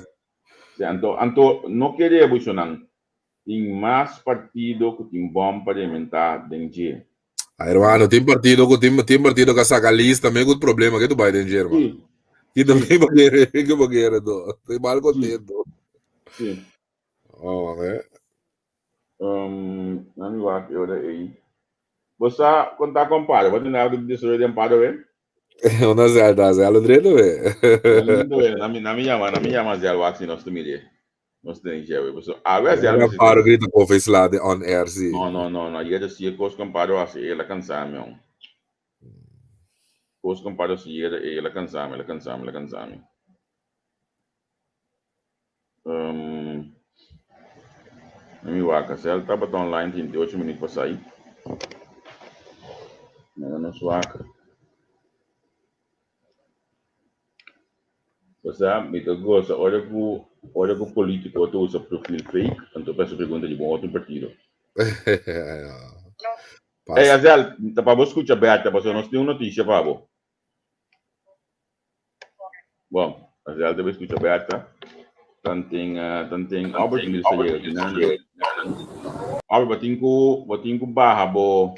sea, anto, anto no kere buchonan, tin mas partido cu tin bom pa rementa den dje. Ah, hermano, tin partido cu tin, tin partido cu a saca lista me cu problema que tu bay den dje, hermano. Sí. Ki también bo kere, ki bo kere to. Estoy mal contento. Sí. Oh, eh. Um, nami wak e ora ei. Bo sa konta ku Amparo? Bo tende algo di desaroyo di Amparo we? Una Zel ta Zel drento we. Lindo we. Nami nami yama, nami yama Zel wak si nos ta mire. Nos ten dje we. Paso awe Zel mester Amparo grita koffie sla de on air si. No, no, no, no. Yera si e kos ku Amparo hasi el a kansa mi aun. Kos ku Amparo hasi yera el a kansa mi, el a kansa mi, el a kansa mi. Um, mi wak, Zel tabata online 38 minuut pasai. Mira nos wak. Osea, mi ta gosa ora ku ora ku politiko ta usa profil fake, anto pa hasi pregunta di bo otro partido. Hey Azel, ta pa bo skucha Berta, pasobra nos tin un notisia pa bo. Bon, Azel ta bai skucha Berta. Tanten, tanten Albert Mills ta yega kinan. Albert, bo tin ku, bo tin ku baha bo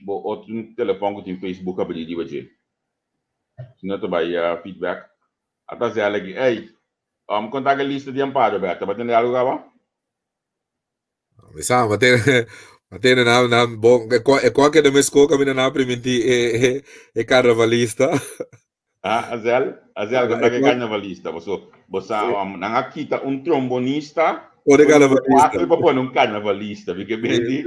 bo otro telefòn ku tin Facebook abrí riba dje. Si no ta bai feedback. Ata Azel aki, ey, konta ke lista di Amparo, Berta, bo a tende algu kaba? Mi sa, ma tene, ma tene na, na, bon, e kwa, e kwa keda mes ko kaminda na primintí e, e, e karnavalista. Ah, Azel, Azel, konta ke karnavalista, boso, bo sa, um, nan a kita un trombonista, Pone pone un karnavalista. kuater pa pone un karnavalista, mi ke benti.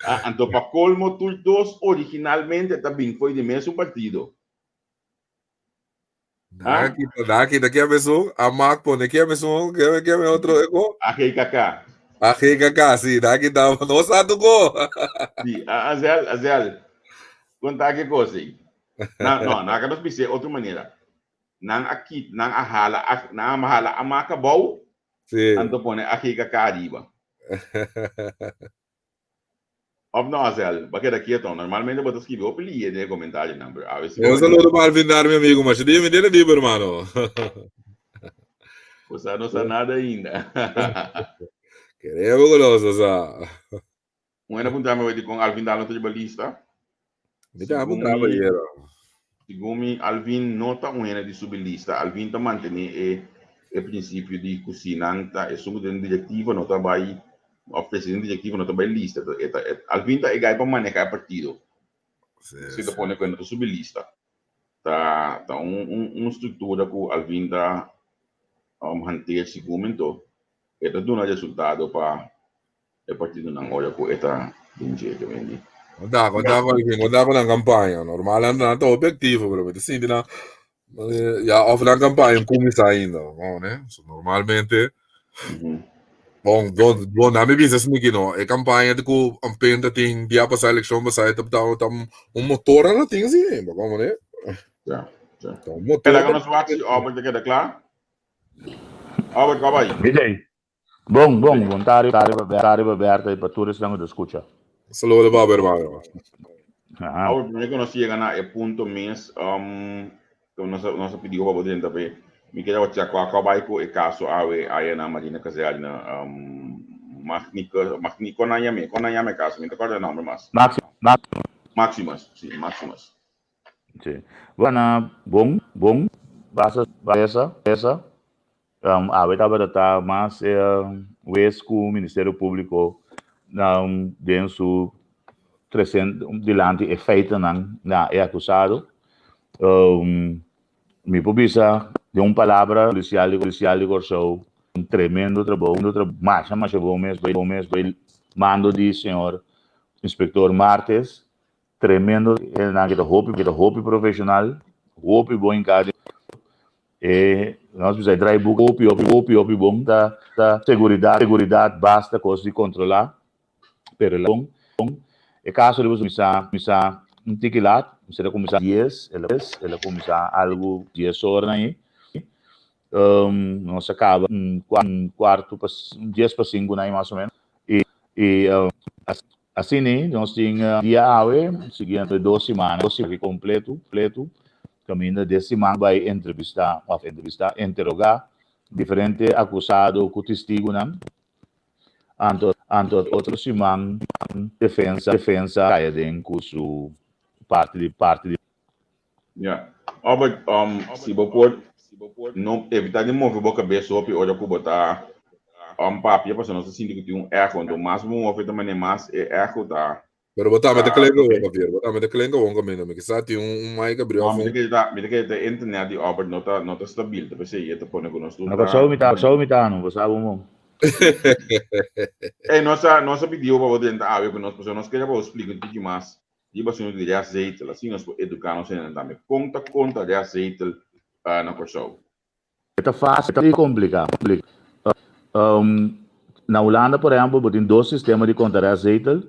Ah, anto pa kolmo tur dos originalmente ta bin fo'i di mesun partido. Ah? Daki, daki, daki a mesun, a mak pone ki a mesun, ki a me otro eko. AGKK. AGKK, si, daki ta, no sa tu ko. Si, Azel, Azel, konta ki kos ei. Na, no, na ka nos bis'é otro manera. Nan a kit, nan a hala, nan a hala a mak abou, Si. anto pone AGKK ariba. Of no, Azel, bo a keda kieto. Normalmente bo ta skibi hopi liye den e comentarionan, pero awe si bo Un saludo pa Alvin Dar, mi amigo. Masha dia mi tiene liber, hermano. Bo sa no sa nada ainda. Queremos ku nos, o sa. Un hende a puntra mi dikon Alvin Dar no ta riba lista. Mi ta puntra bo ayera. Segun mi, Alvin no ta un hende di subi lista. Alvin ta mantene e e principio di cu si nan ta esun cu ta den directiva no ta bay of presidente directiva no ta bay lista. E ta Alvin ta e guy pa maneha e partido. Si ta pone cu e no ta subi lista. Ta ta un un un structura cu Alvin ta. hanteer sigur anto e ta duna resultado pa e partidonan ora ku e ta den dje ke mendi. Konta, konta ku algin, konta ku nan kampaña. Normal nan nan ta hopi aktivo, pero mi ta sinti nan ya of nan kampaña no kuminsá ainda, no ne? So normalmente bon, bon, bon, nan mi bisa esaki no, e kampaña di ku Ampenta tin dia pasá elekshon pasá e ta ta un motor nan a tin si, bo komo ne? Ya, ya. Ta un motor. Laga nos wak si Albert ta keda kla. Albert, kòp ai? Midei. Bon, bon, bon tarde, tarde, tarde, Berta, y pa tur esnan ku ta skucha. Saludo pa bo, hermano. Aha. Albert, promé ku nos yega na e punto mes, um, ku nos a, nos a pidi pa bo drenta pe, mi keda wak kua kua bai ku e kaso awe aya na Marina Kazerne, um, Magnico, Magnico, kon nan yam'é? Kon nan yama e kaso? Mi no ta kòrda e nòmber mas. Maxi, Max, Maximus, si, Maximus. Sí. Bueno, bon, bon, basa, basa, esa. Awe tabata ta mas wes ku Ministerio Públiko den su tresen dilanti e feitonan na e akusado. Mi por bisa den un palabra polisial di polisial di Kòrsou un tremendo trabou, masha masha bon mes bon mes mando di señor inspektor Martes. Tremendo hendenan ki ta hopi ki ta hopi profesional, hopi bon hinká den e nos bisa e draaiboek hopi hopi hopi hopi bon ta ta seguridad seguridad basta kos di kontrolá pero el a bon bon e kaso riba su kuminsá kuminsá un tiki lat mester a kuminsá dies el a el a kuminsá algu dies ora nan ei nos a kaba un kuarto pa dies pa sinku nan ei mas o menos i i Asina nos tin dia awe, siguiente dos simana completo, completo, caminda des siman bay entrevista, of entrevista, interroga diferente acusado cu testigonan, anto, anto otro siman defensa, defensa caya den cu su parti di, parti di. Ya. Albert, um, si bo por no evita di move bo cabes hopi ora cu bo ta um, papia, pasobra nos ta sinti cu tin un echo. Enton mas bo move ta mane mas e echo ta. Pero bo tambe ta klinka awor, Javier. Bo tambe ta klinka awor caminda. Mi kisa tin un mic abri No, of mi ta un. kere ta, mi ta kere ta internet di Albert no ta, no ta stabil. Ta p'esei e ta pone cu nos tur Na ta. Kòrsou mi ta, Kòrsou mi ta no, bo sa bon bon. Ey, nos a, nos a pidiu pa bo drenta awe cu nos, pasobra nos kere pa bo splika un tiki mas Riba asuntu di restzetel, asina nos por eduká nos hendenan tambe. Kon ta konta restzetel na Kòrsou? E ta fásil i kompliká. Na Hulanda, por ehèmpel, bo tin dos sistema di konta restzetel.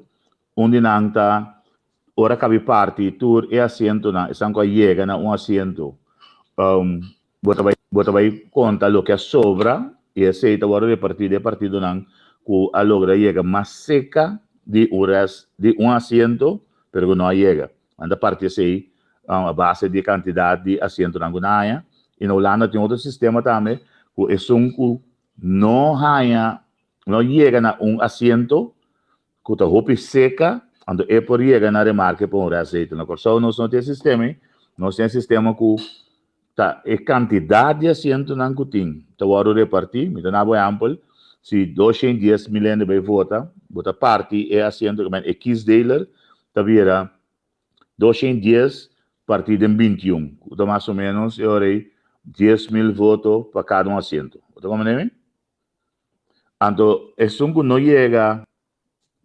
Un di nan ta ora kabi parti tur e asientonan, esnan ku a yega na un asiento, bo ta bai bo ta bai konta loke a sobra i esei ta wòrdu repartí den e partidonan ku a logra yega mas seka di un res di un asiento pero ku no a yega. Nan ta parti esei a base di e kantidat di asientonan ku nan haña. I na Hulanda tin otro sistema tambe ku esun ku no haña no yega na un asiento ku ta hopi seka, anto e por yega na remarke pa un restzetel. Na Kòrsou nos no tin e sistema ei, nos tin e sistema ku ta e kantidat di asientonan ku tin ta wòrdu repartí. Mi ta na bo ehèmpel, si 210 mil hende bai vota, bo ta parti e asiento, e kiesdeler ta bira 210 partí den 21, ku ta mas o ménos e ora ei 10 mil voto pa kada un asiento. Bo ta komprendé mi? Anto esun ku no yega,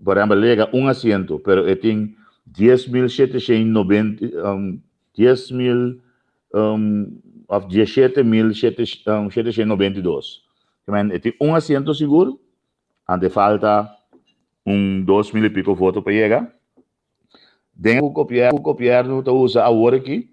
por ehèmpel, el yega un asiento, pero e tin 10,790, 10 mil òf 17,792. E tin un asiento sigur, anto e falta un 2000 i piko voto pa yega. Den ku gobièrnu ta usa awor aki,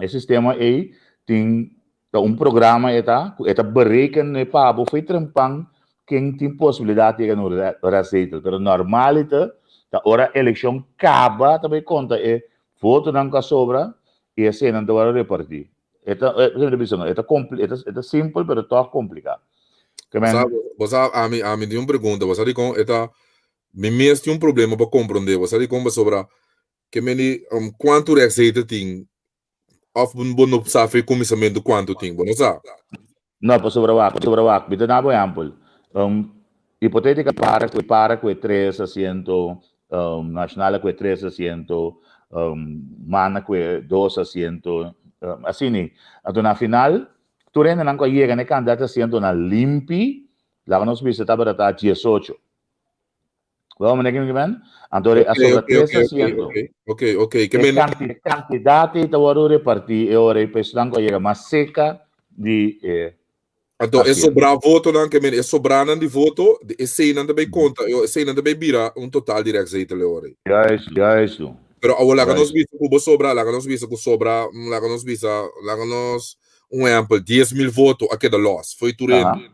e sistema ei tin ta un programa e ta ku e ta bereken e pa bo fo'i trempan ken tin posibilidat di yega na un restzetel. Pero normaliter ta ora elekshon kaba ta bai konta e votonan ku a sobra i eseinan ta wòrdu repartí. E ta, e ta, e ta simpel pero tòg kompliká. Bo sa, ami, ami tin un pregunta. Bo sa dikon e ta Mi mes tin un problema pa komprondé. Bo sa dikon? Pasobra ke meni kuantu rèkszetel tin òf bo no sa for e kuminsamentu kuantu tin? Bo no sa? No, pasobra wak, pasobra wak, mi ta dabo ehèmpel. Hipotétika para ku para ku e tres asiento, Nashonal a ku e tres asiento, man a ku e dos asiento, asina. Anto na final. Tur hendenan ku a yega na e kantidat di asientonan limpi, laga nos bisa tabata ta diesocho. Wel, meneer Kinkerman, anto a sobra tres asiento. Ok, ok. E kantidat ei ta wòrdu repartí e ora ei pa esnan ku a yega mas serka di e Anto e sobrá votonan, ke men e sobranan di voto, eseinan ta bai konta, eseinan ta bai bira un total di rèkszetel e ora ei. Juist, juist. Pero awor laga nos bisa ku bo sobra, laga nos bisa ku sobra, laga nos bisa, laga nos un ehèmpel, 10.000 voto a keda lòs fo'i tur hende.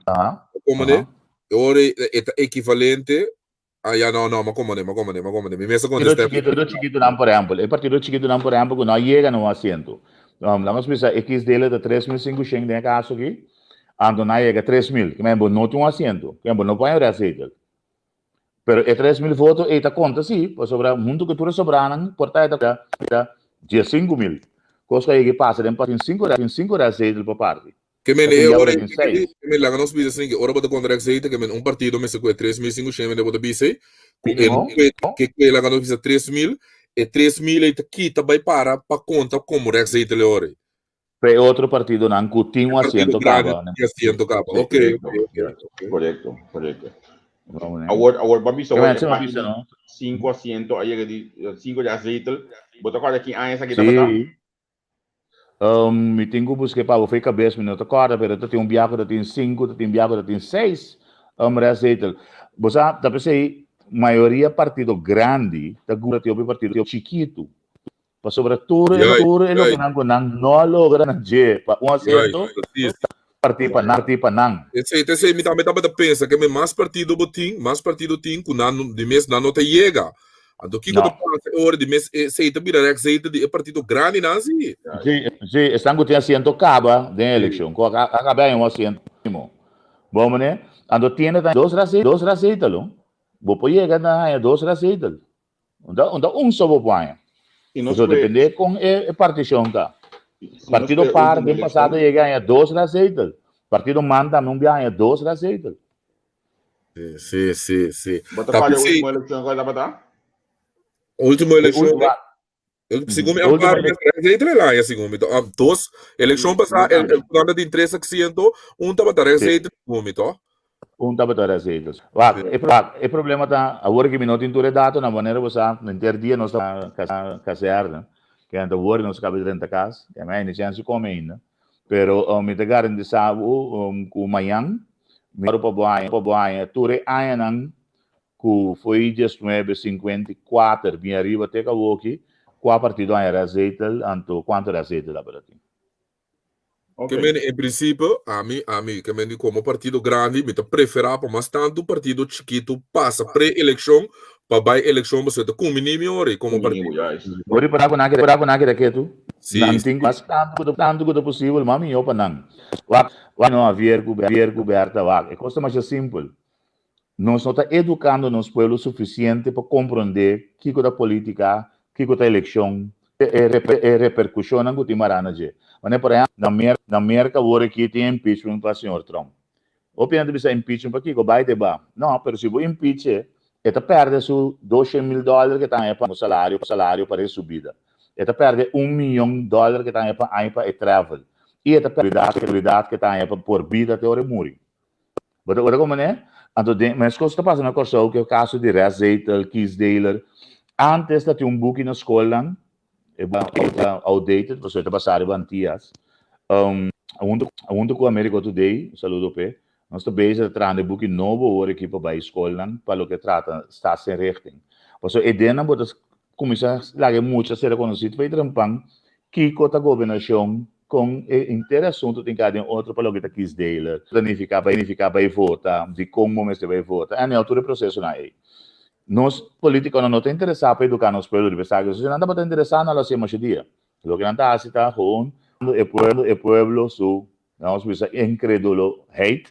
Komo ne? E ora ei e ta ekivalente a ya no no, m'a komprendé, m'a komprendé, m'a komprendé. Mi mes a kontestá e Partido chikitonan, por ehèmpel, e partido chikitonan, por ehèmpel, ku no a yega na un asiento. Laga nos bisa XDL ta 3500 den e kaso aki, anto nan a yega 3000. Ke men bo no tin un asiento, ke men bo no por haña un rèstzetel. Pero e 3000 voto ei ta konta sí, pasobra huntu ku tur e sobranan por ta e ta 15000. Kos ku a yega i pasa den tin sinku tin sinku rèstzetel pa parti. Ke men e ora ei ke men laga nos bisa esei ke ora bo ta kontra rèstzetel ke men un partido mester ku e 3500 mende bo ta bisa ei ku e ke ku e laga nos bisa 3000 e 3000 ei ta kita bai para pa konta komo rèstzetel e ora ei. Pa e otro partidonan ku tin un asiento kaba. Tin asiento kaba, ok, ok, ok. Korekto, korekto. Awor, awor bo a bisa awor e parti di sinku asiento a yega di sinku di azetel. Bo ta kòrda ki aña esaki tabata? Sí. Mi tin ku buska e pa bo for e kabes, mi no ta kòrda, pero ta tin un biaha ku ta tin sinku, ta tin biaha ku ta tin seis restzetel. Bo sa, ta p'esei mayoria partido grandi ta gusta tin hopi partido chikitu. Pasobra tur e tur e lokenan ku nan no a logra na dje pa un asiento ta parti pa nan parti pa nan. Esei ta esei mi tambe tabata pensa ke mi mas partido bo tin mas partido tin ku nan di mes nan no ta yega. Anto kiko ta pasa e ora di mes esei ta bira rèk zetel di e partido grandinan si. Si si esnan ku tin asiento kaba den e elekshon ku a kaba haña un asiento mínimo. Bo mane anto tiende ta dos dos rèk zetel lo bo por yega na haña dos rèk zetel. Unda unda un so bo por haña. Pasobra depende kon e partishon ta. Partido par den pasado yega haña dos restzetel. Partido man tambe un bia haña dos restzetel. Si, si, si. Bo ta kòrda e ultimo elekshon kual tabata? Ultimo elekshon. Segun mi amparo restzetel el haña segun mi to. Dos elekshon pasá el tabata tin tres asiento, un tabata restzetel segun mi to. Un tabata restzetel. Wak, e e problema ta awor ki mi no tin tur e datonan, manera bo sa henter dia nos ta kazèrne, ke nan ta wor nos kaba di renta kas, ke mi a inicia si kome ainda, pero mi ta garantisa bo ku mañan mi pa bo haña pa bo haña tur e añanan ku foi 1954 bin ariba te awoki kua partido haña restzetel anto kuantu restzetel tabata tin. Ke men en prinsipio, ami, ami, ke men di komo partido grandi, mi ta preferá pa mas tantu partido chikitu pasa pre-elekshon pa bai elekshon pasobra ta kumbiní mi ora komo partido. Bo ripará ku nan keda ku nan keda ketu? Nan tin mas tantu ku tantu ku ta posibel, mas mihó pa nan. Wak, wak no, Javier ku Javier ku Berta, wak, e kos ta masha simpel. Nos no ta edukando nos pueblo sufisiente pa komprondé kiko ta polítika, kiko ta elekshon, e repercusionnan cu tin mará na dje. Manera por ehempel, na Merca, na Merca awor aki tin impeachment pa señor Trump. Hopi hende ta bisa impeachment pakico? Bai te ba. No, pero si bo impeach e, e ta perde su doshen mil dollar cu e ta haña pa salario, salario pa resto su bida. E ta perde un miyon dollar cu e ta haña pa aña pa e travel. Y e ta perde seguridad cu e ta haña pa por bida te ora e muri. Bo ta ora como ne? Anto den meskos ta pasa na Kòrsou ku e kaso di restzetel, kiesdeler. Antes ta tin un buki na skolnan, e buki ta outdated pasobra e ta basá riba Antias. Huntu huntu ku Americo Today, un saludo p'e, nos ta bezig ta trahando e buki nobo awor aki pa bai skolnan pa loke trata staatsinrichting. Pasobra e dennan bo ta kuminsá laga e mucha ser rekonosí ta bai trempan kiko ta gobernashon Kon e henter asuntu tin ka den otro pa loke ta kiesdeler, ta nifiká bai nifiká bai vota, dikon bo mester bai vota, anyhow tur e prosesonan ei. Nos politikonan no ta interesá pa eduká nos pueblo riba esaki, si nan tabata interesá nan lo hasié masha dia. Loke nan ta hasi ta gewoon e pueblo e pueblo su, nos bisa increduloheid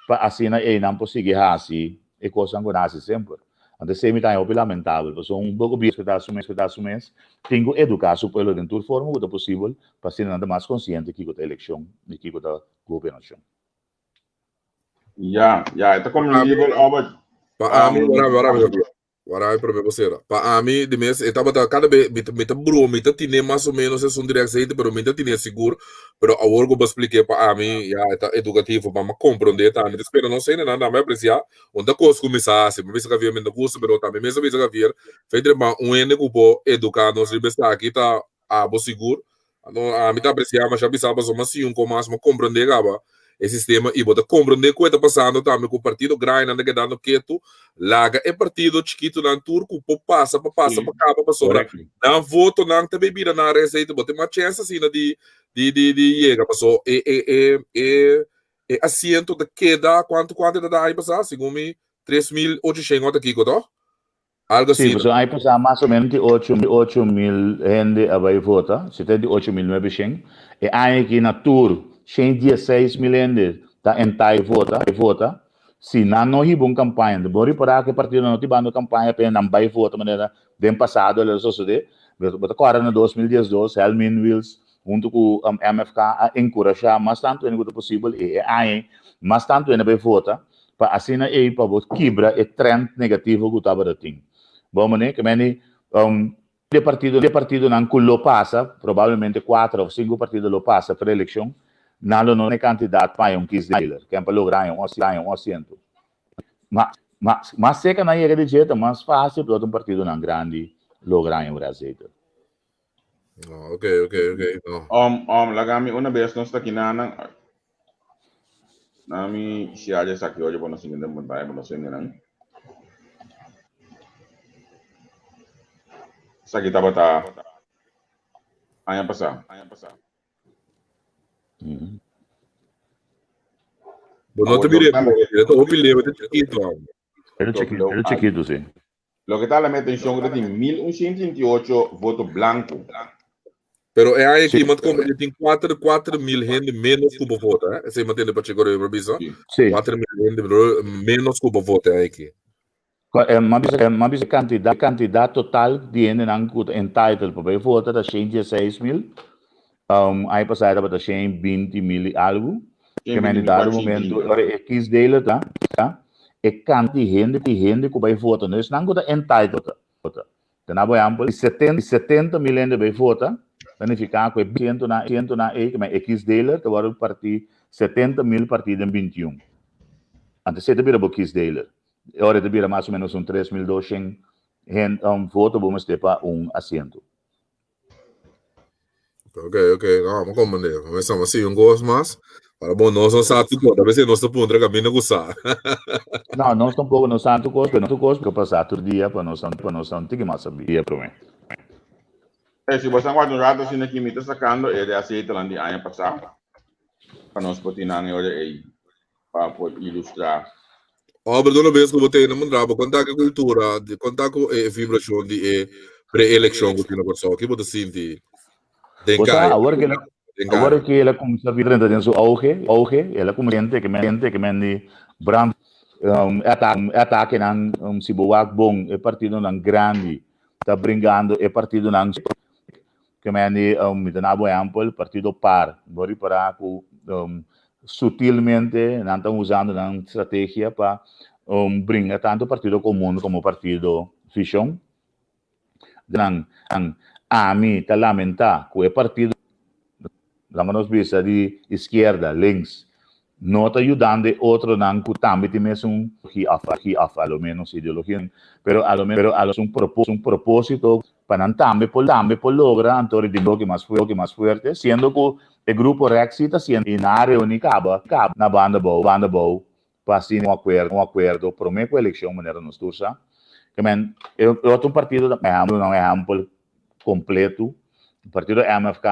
pa asina ei nan por sigui hasi e kosnan ku nan hasi semper. Anto esei mi ta haña hopi lamentabel, pasobra un poko bies ku ta su mes ku ta su mes tin ku eduká su pueblo den tur forma ku ta posibel pa asina nan ta mas konsiente kiko ta elekshon i kiko ta gobernashon. Ya, ya, e ta komprendibel, Albert. Pa ami, wara, wara, wara. Wara mi prome bosera. Pa ami, di mes, e tabata kada be, mi ta, mi ta broma, mi ta tine mas o menos esun di rechtzetel, pero mi ta tine sigur. Pero awor ku bo splik'é pa ami, ya, e ta edukativo pa mi komprondé tambe. Mi ta spera nos hendenan tambe apresiá. Un ta kos ku mi sa hasi. Mi a bisa Javier mi no gusta, pero tambe mes a bisa Javier, feitelijk ma un hende ku por eduká nos riba esaki ta abo sigur. Anto ami ta apresiá masha bisa pasobra mi a siña un ko mas, mi a komprondé kaba e sistema i bo ta komprondé ku e ta pasando tambe ku partido grandinan ta kedando ketu, laga e partido chikitunan tur ku por pasa pa pasa pa kaba pasobra nan votonan ta bay bira nan reseita, bo tin mas chèns asina di di di di yega paso e e e e e asiento ta keda kuantu kuantu e ta da aña pasá segun mi 3800 ota kiko toh? Algo Sí, asina. pasobra aña pasá mas o menos 8,000 hende a bai vota, 78,900. E aña aki na tur 116,000 hende ta entai vota, vota. Si nan no hiba un kampaña, bo ripará ku e partido no ta hibando kampaña pa nan bai vota manera den pasado lo a sosodé. Bo ta kòrda na 2012 Helmin Wiels huntu ku MFK a enkurashá mas tantu hende ku ta posibel i e aña ei mas tantu hende bai vota. Pa asina ei pa bo kibra e trend negativo ku tabata tin. Bo mane, ke meni de partido de partidonan ku lo pasa, probablemente kuater of sinku partido lo pasa preelekshon, nan lo no e kantidat pa haña un kiesdeler, ken pa logra haña un haña un asiento. Ma ma mas seka nan yega di dje ta mas fásil pa un partidonan grandi logra haña un restzetel. Oh, ok, ok, ok. No. Laga mi una vez nos ta aquí na na mi si aja sa ki oye pa nos siguiente pantalla pa nos hendenan. Esaki tabata aña pasá. Bo no te mire, ta hopi leu, ta chiquito. Era chiquito, era chiquito, sí. Loke ta la mi atencion ku ta tin 1138 voto blanco. Pero e aña aki mat komprende tin 4000 hende menos ku bo vota, eh? Esei mantende Pacheco Römer bisa. Sí. 4000 hende menos ku bo vota e aña aki. Ma bisa, ma bisa kantidat, kantidat total di hendenan ku ta entitled pa bai vota ta 116,000. Aña pasá tabata 120,000 i algu. Ke men di dado momento, ora e kiesdeler ta, ta, e kant di hende, di hende ku bai vota, no esnan ku ta entitled vota. Te na bo ehèmpel, si 70, 70,000 hende bai vota, ta nifiká ku e sientonan, sientonan ei, ke men e kiesdeler ta wòrdu partí 70,000 partí den 21. Anto esei ta bira bo kiesdeler. E ora e ta bira mas o ménos un 3200 hen, voto bo mester pa un asiento. Ok, ok, no, vamos comprender. Comenzamos así un cos más. Para bom, nós não sabe tudo, a veces nós tá puntra caminho com sa. No, nós tampouco não sabe cos, pero não cos, porque passar outro dia para nós para nós não tem que mais sabia para mim. Si bo guarda un rato asina ki mi ta sacando e de aceite lan di aña pasá pa nos por tin nan e ora ei pa por ilustrá. Oh, pero una vez ku bo tene mundra bo konta ku kultura, di konta ku e vibracion di e pre-election ku tin na Kòrsou. Ki bo ta sinti den Bo sa, kaya? awor ke Den awor kaya. ke el a kuminsá drenta den su auge, auge, el a kuminsá hende ke men hende ke men di brand e ata e atakenan si bo wak bon e partidonan grandi ta bringando e partidonan Ke men di, mi ta na bo ehèmpel, partido par. Bo ripará ku sutilmente nan ta usando nan strategia pa bringa tantu Partido Komun komo Partido Vishon. Nan, ami ta lamentá ku e partido, laga nos bisa di iskierda, links, No ta yudando e otronan ku tambe tin mesun ideologia òf a lo ménos ideologia, pero a lo pero a lo un un propósito pa nan tambe por tambe por logra anto di bloke mas bloke mas fuerte, siendo ku e grupo rèk si ta siendo i nan a reuní kaba kaba na banda bou banda bou pa asina un akuerdo un akuerdo promé ku elekshon manera nos tur sa. Ke men e otro partido ta ehèmpel un ehèmpel kompleto partido MFK,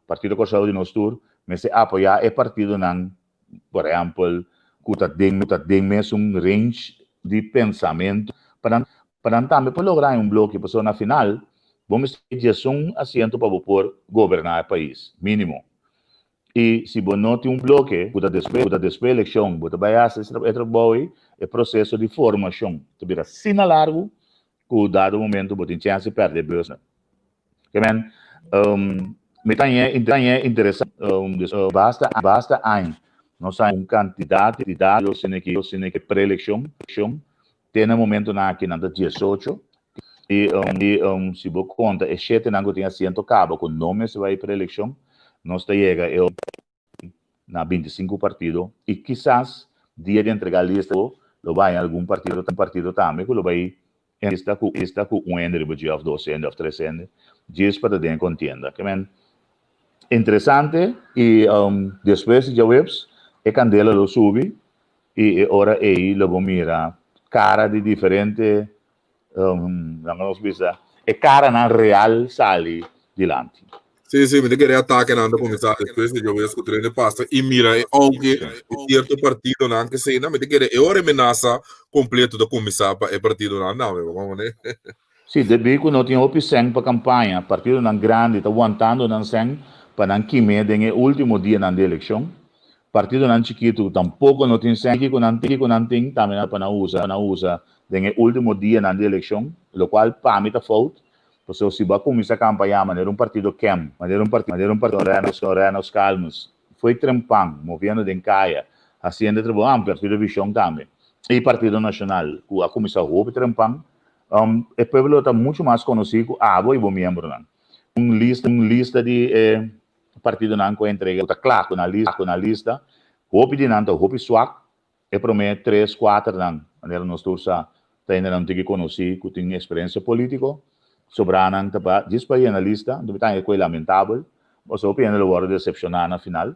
Partido Kòrsou di nos tur mester apoyá e partidonan, por ehèmpel, ku ta den ku ta den mesun range di pensamentu pa nan pa nan tambe por logra haña un bloke pasobra na final bo mester diesun asiento pa bo por goberná e pais, mínimo. I si bo no tin un bloke ku ta despues ku ta despues elekshon bo ta bai hasi e trabou ei, e proseso di formashon ta bira asina largu ku dado momento bo tin chèns di pèrdè e bus. Ke men, mi ta haña interesante, basta basta aña nos haña un kantidat di asina ki asina ki pre-elekshon, elekshon. Te na momentonan aki nan ta 18 i i si bo konta e shetenan ku tin asiento kaba ku no mester bai preelekshon, nos ta yega e na 25 partido i kisas dia di entrega lista lo bai algun partido partido tambe ku lo bai lista ku lista ku un hende riba dje òf dos hende òf tres hende djis pa ta den e kontienda. Ke men interesante i despues di djaweps e kandela lo subi i e ora ei lo bo mira kara di diferente laga nos bisa e karanan real sali dilanti. Sí, sí, mi ta kere atakenan ta kuminsá despues di djaweps ku tren di pasa i mira e ounke e sierto partidonan ke eseinan, mi ta kere e ora e menasa kompleto ta kuminsá pa e partidonan tambe, bo komprendé? Sí, debí ku no tin hopi sèn pa kampaña, partidonan grandi ta wantando nan sèn pa nan kim'é den e último dianan di elekshon. Partidonan chikitu tampoko no tin sèn ku nan tin ku nan tin tambe nan pa nan usa pa nan usa den e último dianan di elekshon, lokual pa mi ta fout, pasobra si bo a kuminsá kampañá manera un partido kem, manera un partido manera un partido Reno Reno Scalmus foi trempan moviendo den kaya hasiendo e trabou, ah partido Vishon tambe i Partido Nashonal ku a kuminsá hopi trempan, e pueblo ta muchu mas konosí ku abo i bo miembronan. Un lista un lista di e partidonan ku a entrega ku ta kla ku nan lista ku nan lista, hopi di nan ta hopi swak, e promé tres kuaternan, manera nos tur sa, ta hendenan tiki konosí ku tin eksperensia polítiko, sobranan ta pa djis pa yena lista, anto mi ta haña ku e lamentabel, pasobra hopi hende lo wòrdu desepshoná na final,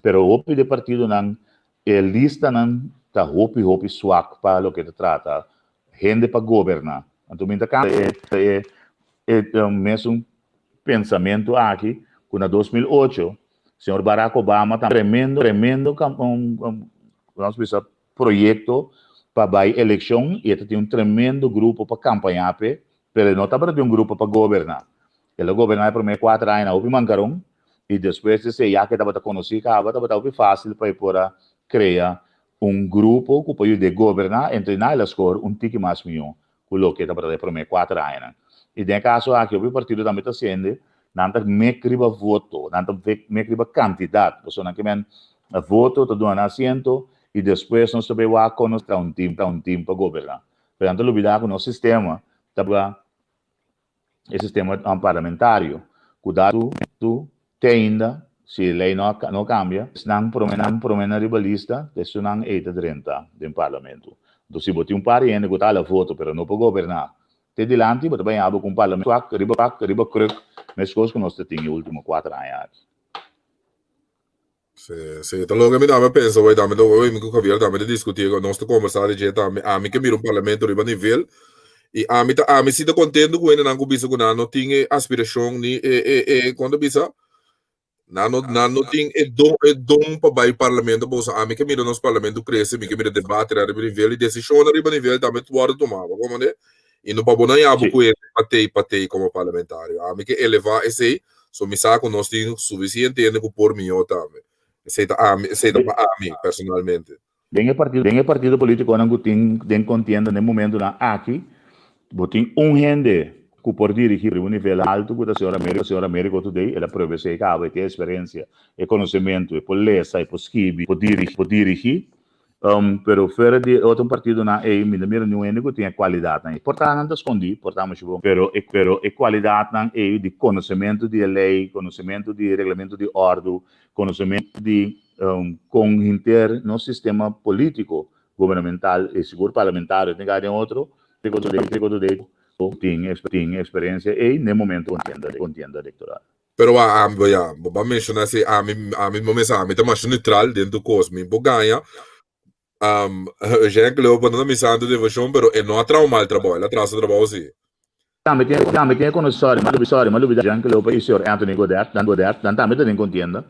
pero hopi di e partidonan e listanan ta hopi hopi swak pa loke ta trata hende pa goberná. Anto mi ta kambia e e mesun pensamentu aki ku na 2008 señor Barack Obama ta tremendo tremendo nos bisa proyekto pa bai elekshon i e ta tin un tremendo grupo pa kampañá p'e, pero e no tabata tin un grupo pa goberná. El a goberná e promé kuater aña na hopi mankaron i despues di esei ya ku e tabata konosí kaba tabata hopi fásil pa e por a krea un grupo ku por yud'é goberná, entrená el a skor un tiki mas mihó ku loke tabata e promé kuater añanan. I den e kaso aki hopi partido tambe ta hasiendo, nan ta mek riba voto, nan ta mek riba kantidat, pasobra nan ke men voto ta duna nan asiento i despues nos ta bay wak kon nos traha un tim, traha un tim pa goberná. Pero nan ta lubidá ku nos sistema ta e sistema parlamentario ku da tu te ainda si e ley no no cambia esnan prome nan prome nan riba lista ta esunnan ey ta drenta den parlamento. Enton si bo tin un par di hende ku ta hala voto pero no por goberna te dilanti bo ta bay abo ku un parlamento swak riba swak riba kruk meskos ku nos ta tin e ultimo kuater aña aki. Sí, sí, ta loke mi tambe pensa hoy, tambe hoy mi ku Javier tambe ta diskutí, nos ta kombersá di dje tambe, ami ke mira un parlamento riba nivel i ami ta ami si ta kontento ku hendenan ku bisa ku nan no tin e aspirashon ni e e e kon ta bisa nan no nan no tin e don e don pa bai parlamento pasobra ami ke mira nos parlamento krese, mi ke mira debate riba nivel i desishonnan riba nivel tambe ta wòrdu tumá, bo komprende? I no pa bo nan yabu ku hende patei patei komo parlamentario. Ami ke elevá esei, so mi sa ku nos tin sufisiente hende ku por mihó tambe. Esei ta ami, esei ta pa ami personalmente. Den e partido, den e partido polítikonan ku tin den kontienda den momentunan aki, bo tin un hende ku por dirigí riba un nivel altu ku ta señor Américo, señor Américo Today, el a prueba esei kaba, e tin eksperensia, e konosementu, e por lesa, e por skibi, e por dirigí, por dirigí. Pero fuera di e otro partidonan ei mi no mira niun hende ku tin e kualidatnan ei. Por ta nan ta skondí, por ta muchu bon, pero e pero e kualidatnan ei di konosementu di e lei, konosementu di reglamentu di òrdu, konosementu di kon hinter nos sistema polítiko gubernamental i sigur parlamentario tin kada den otro, tin tin eksperensia ei n'e momento kontienda kontienda elektoral. Pero a ami, ya, bo a menciona si ami, ami bo mesa ami ta masha neutral den tu cos. Mi bo gaña, um, Eugène Cleopa no ta mi santo devocion, pero e no a traha un mal trabou, el a traha su trabou si. Tambe tin, tambe tin e conoci, sorry, m'a sorry, m'a lubida Eugène Cleopa y señor Anthony Godett, nan Godett, nan tambe ta den contienda.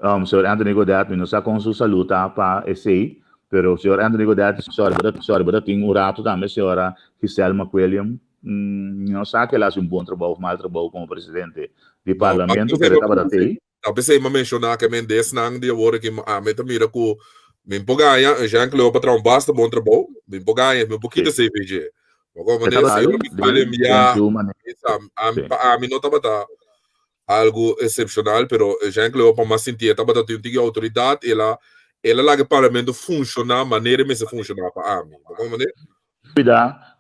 Um, señor Anthony Godett, mi no sa con su salud ta pa esey, pero señor Anthony Godett, sorry, bo ta, sorry, bo ta tin un rato tambe señora Giselle McWilliam, Mi no sa ku el a hasi un bon trabou òf mal trabou komo presidente di parlamento, pero e tabata tei. Ta p'esei mi a menshoná ku e mendesnan di awor aki ami ta mira ku mi por gaña, Jean Cleo pa traha un basta bon trabou, mi por gaña, mi por kita CVG. Ma komo manera si Willem ya, pa ami no tabata algu excepcional, pero Jean Cleo pa mas sinti e tabata tin un tiki outoridat, el a el a laga e parlamento funshoná manera e mester funshoná pa ami. Bo komo manera? Cuida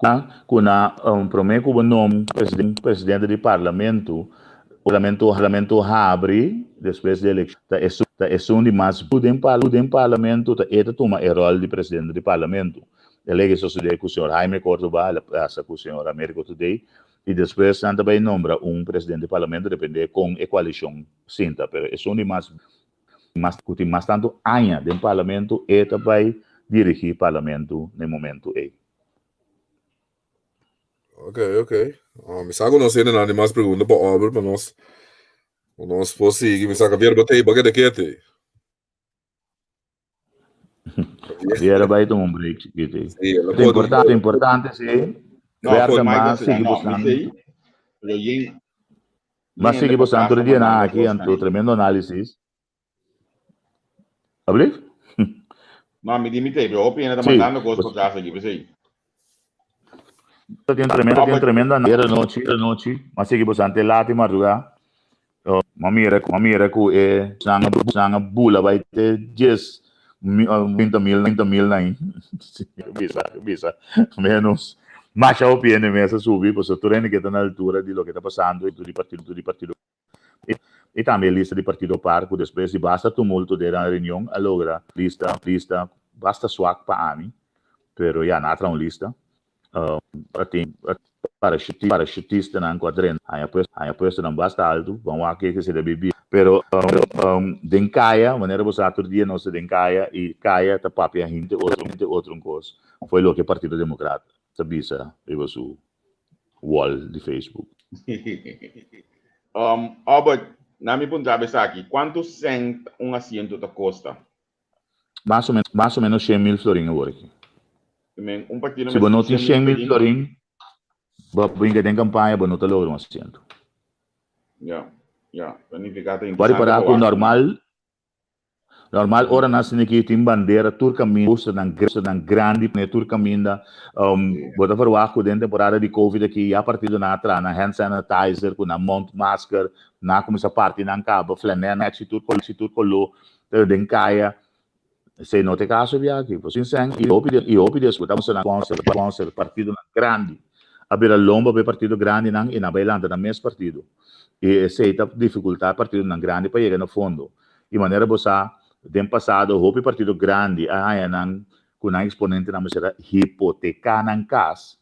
cu na prome cu bo nom presidente di parlamento, parlamento parlamento habri despues di eleccion ta esun ta esun di mas den den parlamento ta e ta tuma e rol di presidente di parlamento. E ley sosode cu señor Jaime Cordoba, el a pasa cu señor Americo Today y despues nan ta bay nombra un presidente di parlamento depende con e coalicion sinta pero esun di mas mas cu tin mas tanto aña den parlamento e ta bay dirigi parlamento na e momento ey. Ok, ok. Ah, mi sa ku nos hende nan di mas pregunta pa Albert, pa nos, pa nos por sigui. Mi sa Javier botei, ba keda kete. Javier a bay tuma un break chiquito. Sí, el a Ta pone un importante, break. importante sí. No, Berta, por ma Michael será, sigui no, mi bosnan. sei, pero yen, Ma yen sigui hende pa bosnan casa tur dia mandando aki, cosnan anto ahí. tremendo análisis. Alblief? No, mi di mi te, pero hopi hende ta Sí, mandando cos bos pa casa aquí, p'esei. tin tremendo, tin Albert, tremendo análisis. Anochi, anochi, ma sigui bosnan te lati madrugá. Ma mira, ma mira ku e sanga, sanga bula bai te dies, 30 mil, 30 mil na bisa, bisa, menos. Masha hopi hende mes a subi, pasobra tur hende ke ta na altura di loke ta pasando i di partido, di partido. I tambe e lista di partido par ku despues di basta tumulto den nan reunion a logra lista, lista basta swak pa ami, pero ya nan a traha un lista. Tin parachutistanan ku a drenta haña puesto, haña puestonan basta altu, ban wak ke se debe bira. Pero den kaya, manera bo sa tur dia nos ta den kaya i kaya ta papia hende otro, hende otro un kos, foi loke Partido Demokrat ta bisa riba su wall di Facebook. Albert, na mi puntra bo esaki, kuantu sènt un asiento ta kosta? Mas o menos, mas o menos 100 mil florin awor aki. I men, un partido Si bo mester no tin 100 mil 100 mil florin. florin, bo brinca den campaña, bo no ta logra un asiento. Ja, ja, ta nifica ta Bo a interesante ripara pa cu wak. normal, normal ora nan sinti ki tin bandera tur caminda, posternan, posternan grandi pone tur caminda. Bo ta verwacht cu den temporada di covid aki ya partidonan a traha nan hand sanitizer cu nan mondmasker, nan a cuminsa parti nan caba, flanel, nan tur colo, tur colo, Pero den kaya esei no ta e kaso bia aki. Por sin sen i hopi i hopi despues ta mustra nan sponsor sponsor partidonan grandi a bira lomba pa e partido grandinan i nan bai lanta nan mes partido. I esei ta difikulta e partidonan grandi pa yega na fondo. I manera bo sa den pasado hopi partido grandi a haña nan ku nan eksponentenan mester a hipoteka nan kas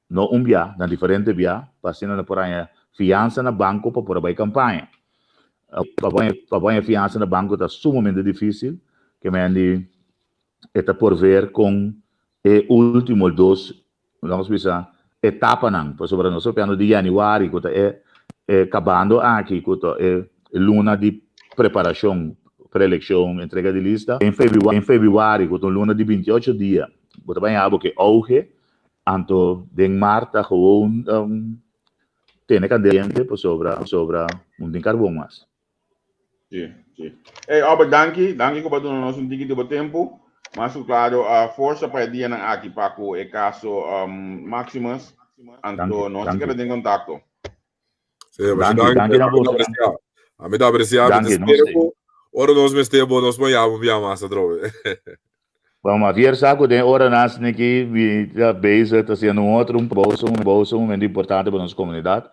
no un bia, na diferente bia, pa asina nan por haña fiansa na banko pa por a bai kampaña. Pa pa haña fiansa na banko ta sumamente difísil, ke mendi e ta por ver kon e último dos, laga nos bisa, etapanan, pasobra nos ta papiando di yanüari ku ta e e kabando aki ku ta e luna di preparashon, preelekshon, entrega di lista, den febrüari ku ta un luna di 28 dia, bo ta baña bo ke auge. Anto den mar ta gewoon tene candente pasobra pasobra no tin carbon mas. Sí, sí. Hey, Albert, danki. Danki ku bo a duna nos un tiki di bo tempu. Mas ku klaro, forsa pa e dianan aki pa ku e kaso Maximus. Anto Danki, nos ta keda danki. den kontakto. Sí, mas Danki, danki, danki na ami ta boso. apresiá. Ami ta apresiá, mi ta Danki, nos spera sí. ku ora nos mester bo, nos por yama un bia mas atrobe. Bon, ma vier sa ku den oranan asina aki mi ta bezig ta hasiendo un otro un trabou un trabou sumamente importante pa nos komunidat.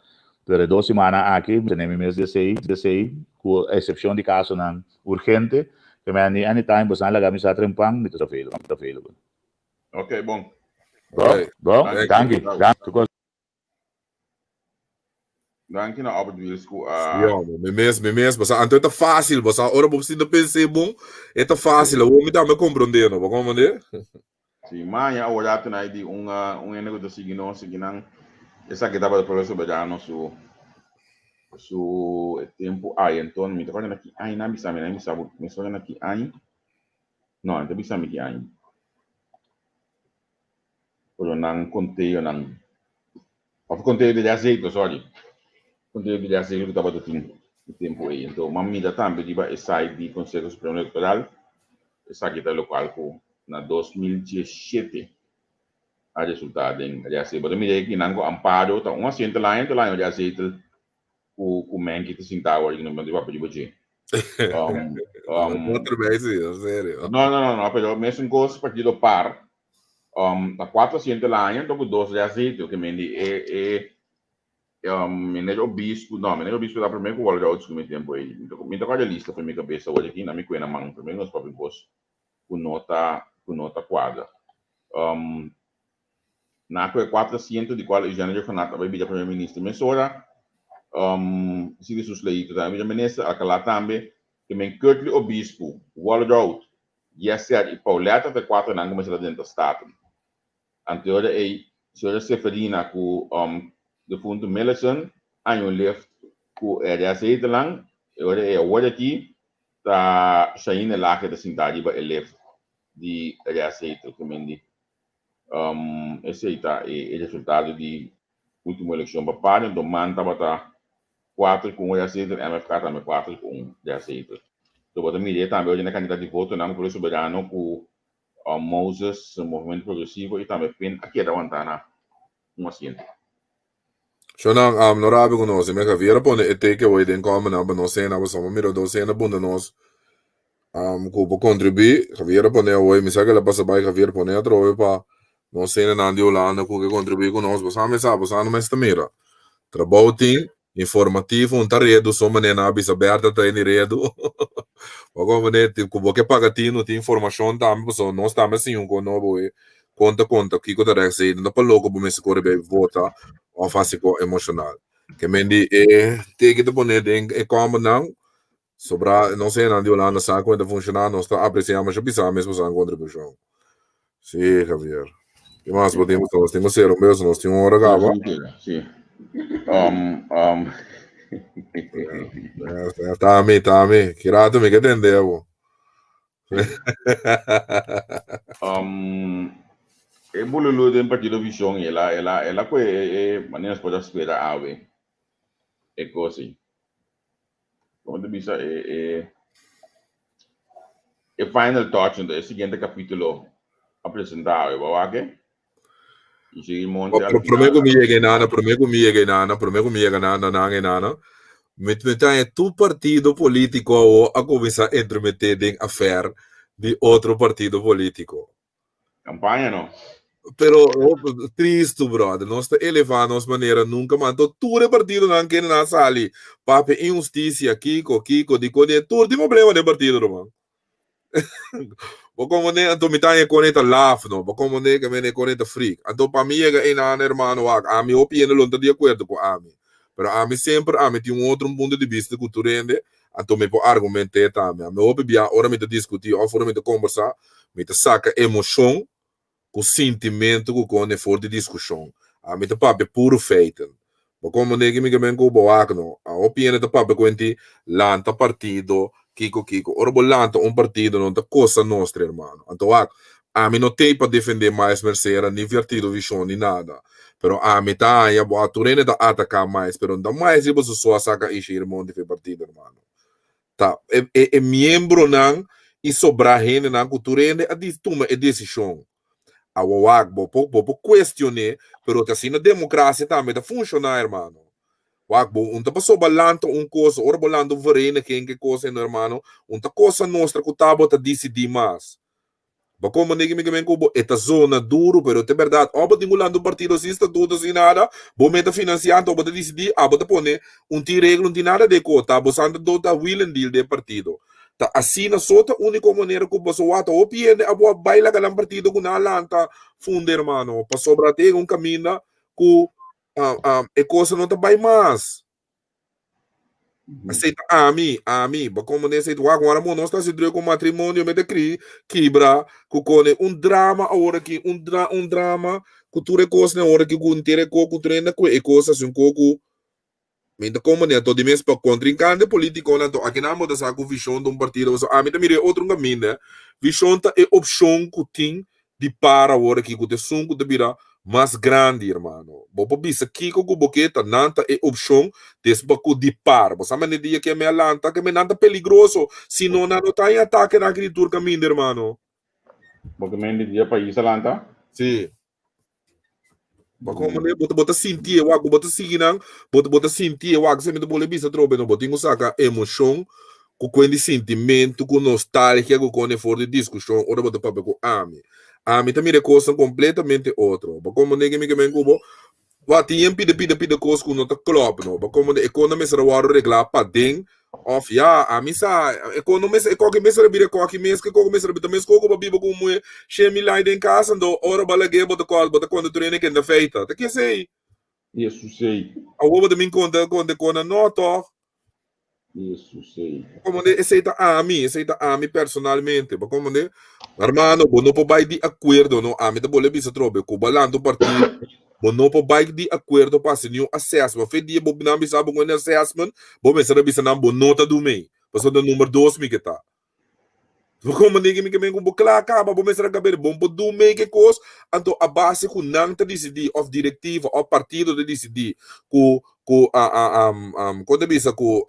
Pero e dos simannan aki mi tene mi mes di esei, di esei, ku eksepshon di kasonan urgente, ke mi a anytime bosan laga mi sa trempan, mi ta available, mi ta available. Ok, bon. Bon, Ok, bon, Danki. danki, danki. Tur kos. Danki na Albert Wiels ku Sí, a. hombre, mi mes, mi mes, basa, anto e ta fácil, basa, ora bo sinta pens'é bon, e ta fácil, awor mi tambe komprondé, no, bo komprondé? Sí, maña awor rato na di un un hende ku ta sigui nos, sigui nan, esaki tabata Pueblo Soberano su su tempu ai, enton mi ta kòrda na ki aña nan a bisa mi, nan a bisa bo, mi sa na ki aña, no, nan ta bisa mi ki aña, pero nan konteonan Of conteo di azeite, sorry. Conteo di azeite ku tabata tin e tempu ei. Anto m'a mira tambe riba e site di Conseho Supremo Electoral, esaki ta lokual ku na 2017 a resultá den azeite. Bo ta mira aki nan ku amparo ta un asiento laña ta laña di azeite ku ku Menki ta sinta awor aki no mi papia riba dje. Otro vez, sí, en serio. No, no, no, no, pero mesun kos partido par. Ta cuatro asiento el aña, anto cu dos reazetel, ke men di e e meneer Obispo, no, meneer Obispo ta prome cu Walter Oates cu mi tempo ei. Mi ta corda lista for mi cabeza awor aki, na mi cue na man, prome nos papia cos cu no ta cu no ta cuadra. Na cu e cuatro asiento di cual Eugenio Rhuggenaath a bay bira Primer Minister mesora, Sidi Susleito tambe a bira Minister, Alcalá tambe, ke men Curtly Obispo, Walroud, Yeser i Pauletta ta e cuatronan cu mester ta drenta Staten. Anteora ey, señora Seferina cu defunto Millicent a haña un lift cu e rest hetelan, e ora ey awor aki ta Shaina Elage ta sinta riba e lift di rest hetel cu men di. Esey ta e resultado di ultimo eleccion pa par, enton man tabata 4 cu 1 rest hetel, MFK tambe 4 cu 1 rest hetel. So bo ta mira tambe ora na cantidad di votonan Pueblo Soberano cu Moses, Movimento Progresivo y tambe pin a keda wanta na un asiento. Shonan, no rabia cu nos. Meka Javier a pone e takeaway den comment nan pa nos cena, pasobra mi mira dos hende punta nos cu por contribui. Javier a pone awor, mi sa cu el a pasa bay, Javier pone atrobe pa nos cenanan di Hulanda cu ke contribui cu nos. Boso a mesa, boso a no mester mira. Trabou tin, informativo, un ta redu, so manera nan a bisa Bertha ta hende redu. Bo comprende? Cu bo ke paga tinu tin informacion tambe, pasobra nos tambe a siña un con nobo e kon ta konta kiko ta recht no pa loko bo mester kore bai vota of hasi kon emoshonal. Ke men di e tiki ta pone den e kòmbernan sobra nos hendenan di Hulanda sa kon e ta funshoná nos ta apresiá masha pisá mes boso nan kontribushon. Si Javier. Ke mas bo tin nos tin ku sera un bes nos tin un ora kaba. Si. Ta mi ta mi. Ki rato mi ke tende bo. E bululu den Partido Vision el a el a el a koe e e manera nos por a spera awe e kos ei. Como ta bisa e e e final touch enton e siguiente capítulo a presenta awe bo a wak e? I sigui monte al Prome final ku mi yega enana, prome ku mi yega enana, prome ku mi yega na na nan enana, mi mi ta haña tur partido polítiko awo a kuminsá entremeté den afèr di otro partido polítiko. Kampaña no. Pero tristu brother, nos ta elevá nos manera nunka mas. Anto tur e partidonan kende nan a sali papia inhustisia, kiko, kiko, dikon, tur tin problema den partido ruman. Bo komprendé? Anto mi ta haña kon e ta laf, no. Bo komprendé ke mene kon e ta frik. Anto pa mi yega einan, hermano, wak, ami hopi hende lo no ta di akuerdo ku ami. Pero ami semper, ami tin un otro punto di bista ku tur hende, anto mi por argumenté tambe. Ami hopi bia ora mi ta diskutí òf ora mi ta kombersá, mi ta saka emoshon ku sintimentu ku kone for di diskushon. Ami ta papia puru feiten. Bo komprendé ki mi ke men ku bo wak no. A hopi hende ta papia ku enti lanta partido, kiko kiko. Ora bo lanta un partido no ta cosa nostra hermano. Anto wak, ami no tei pa defendé Miles Mercera ni Partido Vishon ni nada. Pero ami ta haña bo a tur hende ta ataká Miles pero no ta Miles riba su so a saka Ishir Monti for e partido hermano. Ta e e e miembronan i sobrá hendenan ku tur hende a di tuma e desishon. Awo wak, bo por bo por kuestion'é, pero ta asina demokrasia tambe ta funshoná, hermano. Wak, bo un ta pasobra lanta un kos, ora bo lanta un vereniging ke kos ei no, hermano, un ta kosa nostra ku ta bo ta disidí mas. Bo como negi mi men ku bo e ta zona duro pero ta berdad o bo tin ku lanta un partido sin statuto sin nada bo meta financia anto bo ta dicidi abo ta pone un tin regla un tin nada de ko ta bo san ta do ta wheel and deal den partido ta asina so ta unico manera ku boso wak ta hopi hende abo a bai laga nan partido ku nan a lanta funda hermano pasobra ta yega un caminda ku e cosa no ta bai mas. Esei ta ami, ami. Bo komo den esei wak ora mo nos ta hasi druk ku matrimonio mi ta kri kibra ku kone un drama awor aki un dra un drama ku tur e kosnan awor aki ku henter e ko ku tur hende ku e kos hasi un ko ku mi ta komo den anto di mes pa kontrinkante politikonan anto akinan bo ta sa ku vishon ta un partido pasobra ami ta mira e otro kaminda vishon ta e opshon ku tin di para awor aki ku ta esun ku ta bira mas grandi hermano. Bo por bisa kiko ku bo ke ta nan ta e opshon despues ku di par. Bo sa mane dia ke mi a lanta ke mi nan ta peligroso si no nan no ta haña atakenan aki di tur kaminda hermano. Bo ke men di dia pais a lanta? Si. Bo komo ne bo ta bo ta sinti e wak bo ta sigui nan bo ta bo ta sinti e wak esei mi ta bole bisa atrobe no bo tin ku saka emoshon ku kuen di sintimentu ku nostalgia ku kone for di diskushon ora bo ta papia ku ami. Ami ta mira e kosnan kompletamente otro. Bo komprondé ke mi ke men ku bo? Wak, tin yen pida pida pida kos ku no ta klòp no. Bo komprondé? E kon ta mester a wòrdu reglá paden òf ya, ami sa, e kon no mester, e kòki mester a bira e kòki mes, ke kòki mester a bira, ta mes koko bo a biba ku un muhé shen mil ai den kas, anto ora bo a lag'é bo ta kòrda, bo ta konta tur hende ken ta feita. Ta kesei? Yesus ei. Awor bo ta bin konta konta e kosnan no tòg? Yesus ei. Bo komprondé? Esei ta ami, esei ta ami personalmente. Bo komprondé? Hermano, bo no por bai di akuerdo no. Ami ta bolbe bisa atrobe ku bo a lanta un partido, bo no por bai di akuerdo pa hasi niun assessment. Fe dia bo nan bisa bo ku un assessment, bo mester a bisa nan bo no ta dumei. Pasobra ta number dos mi ke ta. Bo komprendé ke mi ke men ku bo kla kaba bo mester a kab'é bon por dun mei ke kos anto a base ku nan ta disidí òf direktiva òf partido ta disidí ku ku kon ta bisa ku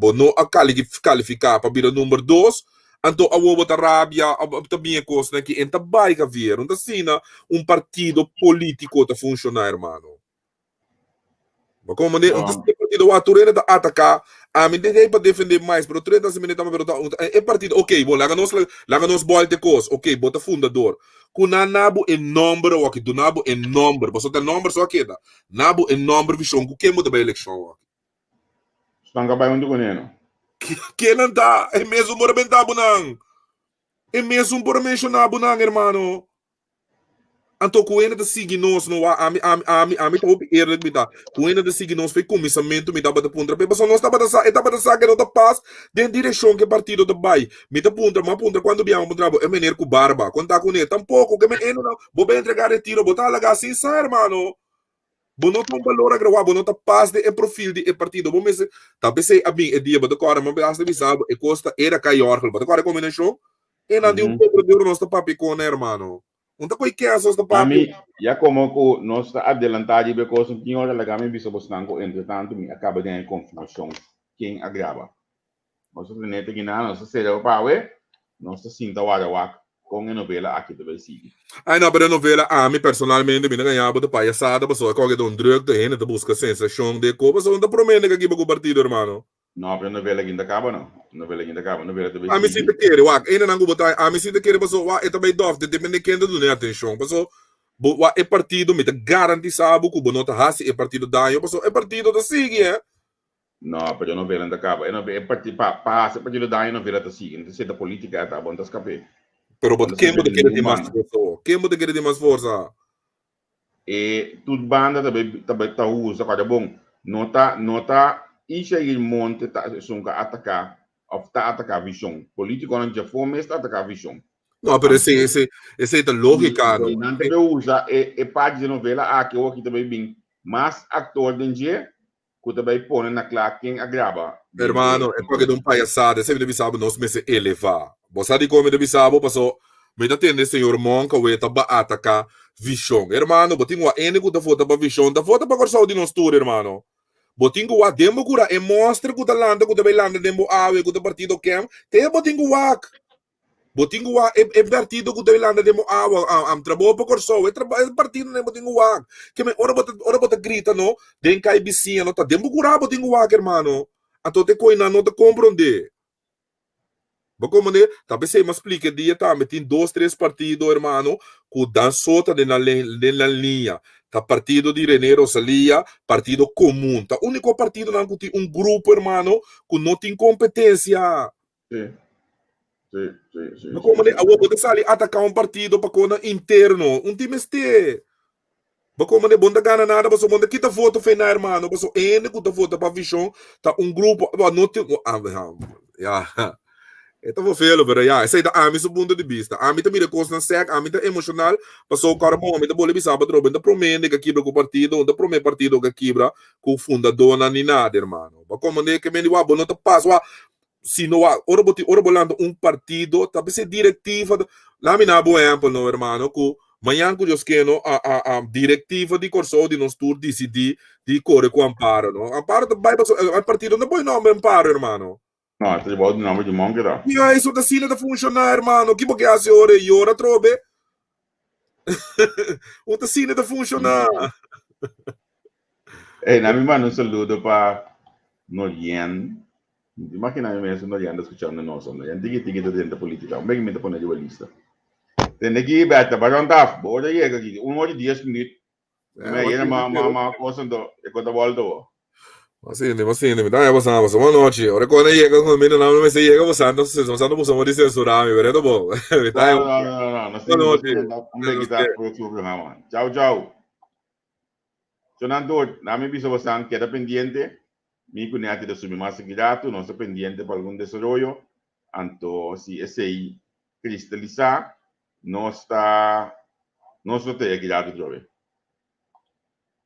bo no a kalifiká pa bira number dos anto awor bo ta rabia òf ta bin e kosnan aki en ta bai Javier no ta asina un partido polítiko ta funshoná hermano. Ma como ne, un e partido wa tur hende ta ataca. Ami de hey pa defende mais, pero tur hende ta hasi tama pero ta e partido, ok, bon, laga nos laga nos bolte cos. Ok, bo ta fundador. Ku nan nabu e nomber awaki, duna bo e nomber, pasobra ta nomber so a keda. Nabu e nomber vision ku ken bo ta bai elekshon awaki. Stan ka bai huntu ku ne no. Ken nan ta? E mesun por a benta bo nan. E mesun por a menciona bo nan, hermano. Anto ku hende ta sigui nos no wak ami ami ami ami ta hopi eerlijk mi ta ku hende ta sigui nos fe kuminsamentu mi tabata puntra pe pasobra nos tabata sa e tabata sa ke no ta pas den direkshon ke partido ta bai mi ta puntra mi a puntra kuantu biaha mi a puntra bo e meneer ku barba konta kuné tampoko ke men eno bo bai entrega retiro bo ta halaga sin sa hermano bo no ta un balor agregá bo no ta pas den e profil di e partido bo mester ta p'esei a bin e dia bo ta kòrda mi a hasta bisa bo e kos ta era kai òrgel bo ta kòrda e kombinashon E nan di un poco de oro nos ta papia con hermano. Un ta coi kes nos ta papia. Ami, ya como cu nos ta adelanta riba e cos, tin ora laga mi bisa bosnan cu entre tanto mi a caba den e confirmacion ken a graba. Nos ta tene te gina, nos ta sera pa awe, nos ta sinta wara wak con e novela aki ta bay sigui. Ay no, pero e novela ami personalmente mi ta gaña bo ta payasada pasobra e koke ta un drukte, hende ta busca sensacion de ko pasobra no ta promende cu a kiba cu partido hermano. No, pero novela aki no ta kaba no. Novela aki no ta kaba. Novela ta bay Ami si sigui. ta kere, wak, enenan ku bo ta, ami si ta kere paso, wak, e ta bay dof, de depende ken ta duna e atenshon. Paso, bo, wak, e partido, mi ta garantisá bo ku bo no ta hasi e partido daño, paso e partido ta sigui, eh. No, pero e novela no ta kaba. E nove, e parti, pa, pa hasi e partido daño, e novela ta sigui. No ta seta politica e ta, bo no ta skap'é. Pero bo, Bo no ta ken bo skap'é ta di kere ningun tin mas banda. forsa ho? Ken bo ta kere tin mas forsa? E tur banda ta bay ta bay ta usa kòrda bon no ta no ta Ishail Monte ta esun ku a ataká òf ta ataká vishon. Polítikonan djafó mes ta ataká vishon. No, pero esei esei esei ta lógika no. I nan ta bay usa e e parti di novela aki awor ki ta bay bin mas aktor den dje ku ta bay pone na kla ken a graba den Hermano, e e papia di un payasada, esei mi ta bisa bo nos mester elevá. Bo sa dikon mi ta bisa bo? Paso mi ta tende señor Monk awe ta ba ataká Vishon. Hermano, bo tin wak hende ku ta vota pa Vishon, ta vota pa Kòrsou di nos tur, hermano. Bo tin ku wak den bo kura e mòster ku ta lanta, ku ta bay lanta den bo awe, ku ta partido kem, te bo tin ku wak. Bo tin ku wak e e partido ku ta lanta den bo awa, am trabou pa Kòrsou, e trabou e partidonan bo tin ku wak. Ke men ora bo ta ora bo ta grita no den kai bisiña no ta den bo kurá bo tin ku wak hermano. Anto te koi nan no ta komprondé. Bo komprondé? Ta p'esei mi a splika e dia tambe tin dos tres partido hermano ku dan so ta den nan den nan liña. Ta partido di Rene Rosalia, partido komun. Ta úniko partidonan ku tin un grupo hermano ku no tin kompetensia. Sí. Sí, sí, sí. No como de awo bo ta sali ataca un partido pa kona interno. Un ti mester. Bo como de bon ta gana nada, paso bon ta kita voto fe na hermano, paso ene ku ta vota pa vision ta un grupo, bo no ti ah, ya. E ta vervelo, pero ya, esei ta ami su punto di vista. Ami ta mira kosnan sek, ami ta emocional, paso kòrda bon, ami ta bole bisa bo atrobe, un ta promé hende ka kibra ku partido, un ta promé partido ka kibra ku fundadónan ni nada, hermano. Bo como de ke men di wak, bo no ta pas wak, Si no a, ora bo tin, ora bo lanta un partido, ta bisa e directiva, laat mi na bo ehempel no hermano, ku mañan ku Dios ke no, a, a, a directiva di Kòrsou di nos tur disidí di kore ku Amparo no. Amparo ta bai paso, e partido no ta pone nomber Amparo hermano. No, ta bou di nomber di Monke ta. Ya, eso ta asina ta funshoná hermano, ki bo ke hasi ora e yora atrobe? Un ta asina ta funshoná. Ey, na mi manda un saludo pa Norien. Mi ta imagina mi mes un Norien ta skuchando nos. Norien tiki tiki ta drenta politika. Un bek mi ta pone riba lista. Tende aki, Berta, bai rond af. Bo ora yega aki, un ora i dies minuut. Me yena ma ma ma cosa anto, e kota bolta bo. Ma sindi, ma sindi, mi ta haya bosan, bosan bon nochi. Ora ku ora yega ku mi no me mester yega bosan, no bosan no bosan di censura mi, pero eto bon. Mi ta haya No, no, no, no, no, bon nochi. Un bekita próximo programa. Chao, chao. Sonan tur, na mi bisa bosan keda pendiente. Mi ku Netty ta subi mas aki ratu, nos ta pendiente pa algun desaroyo. Anto si esei kristalisá, nos ta nos lo ta aki ratu trobe.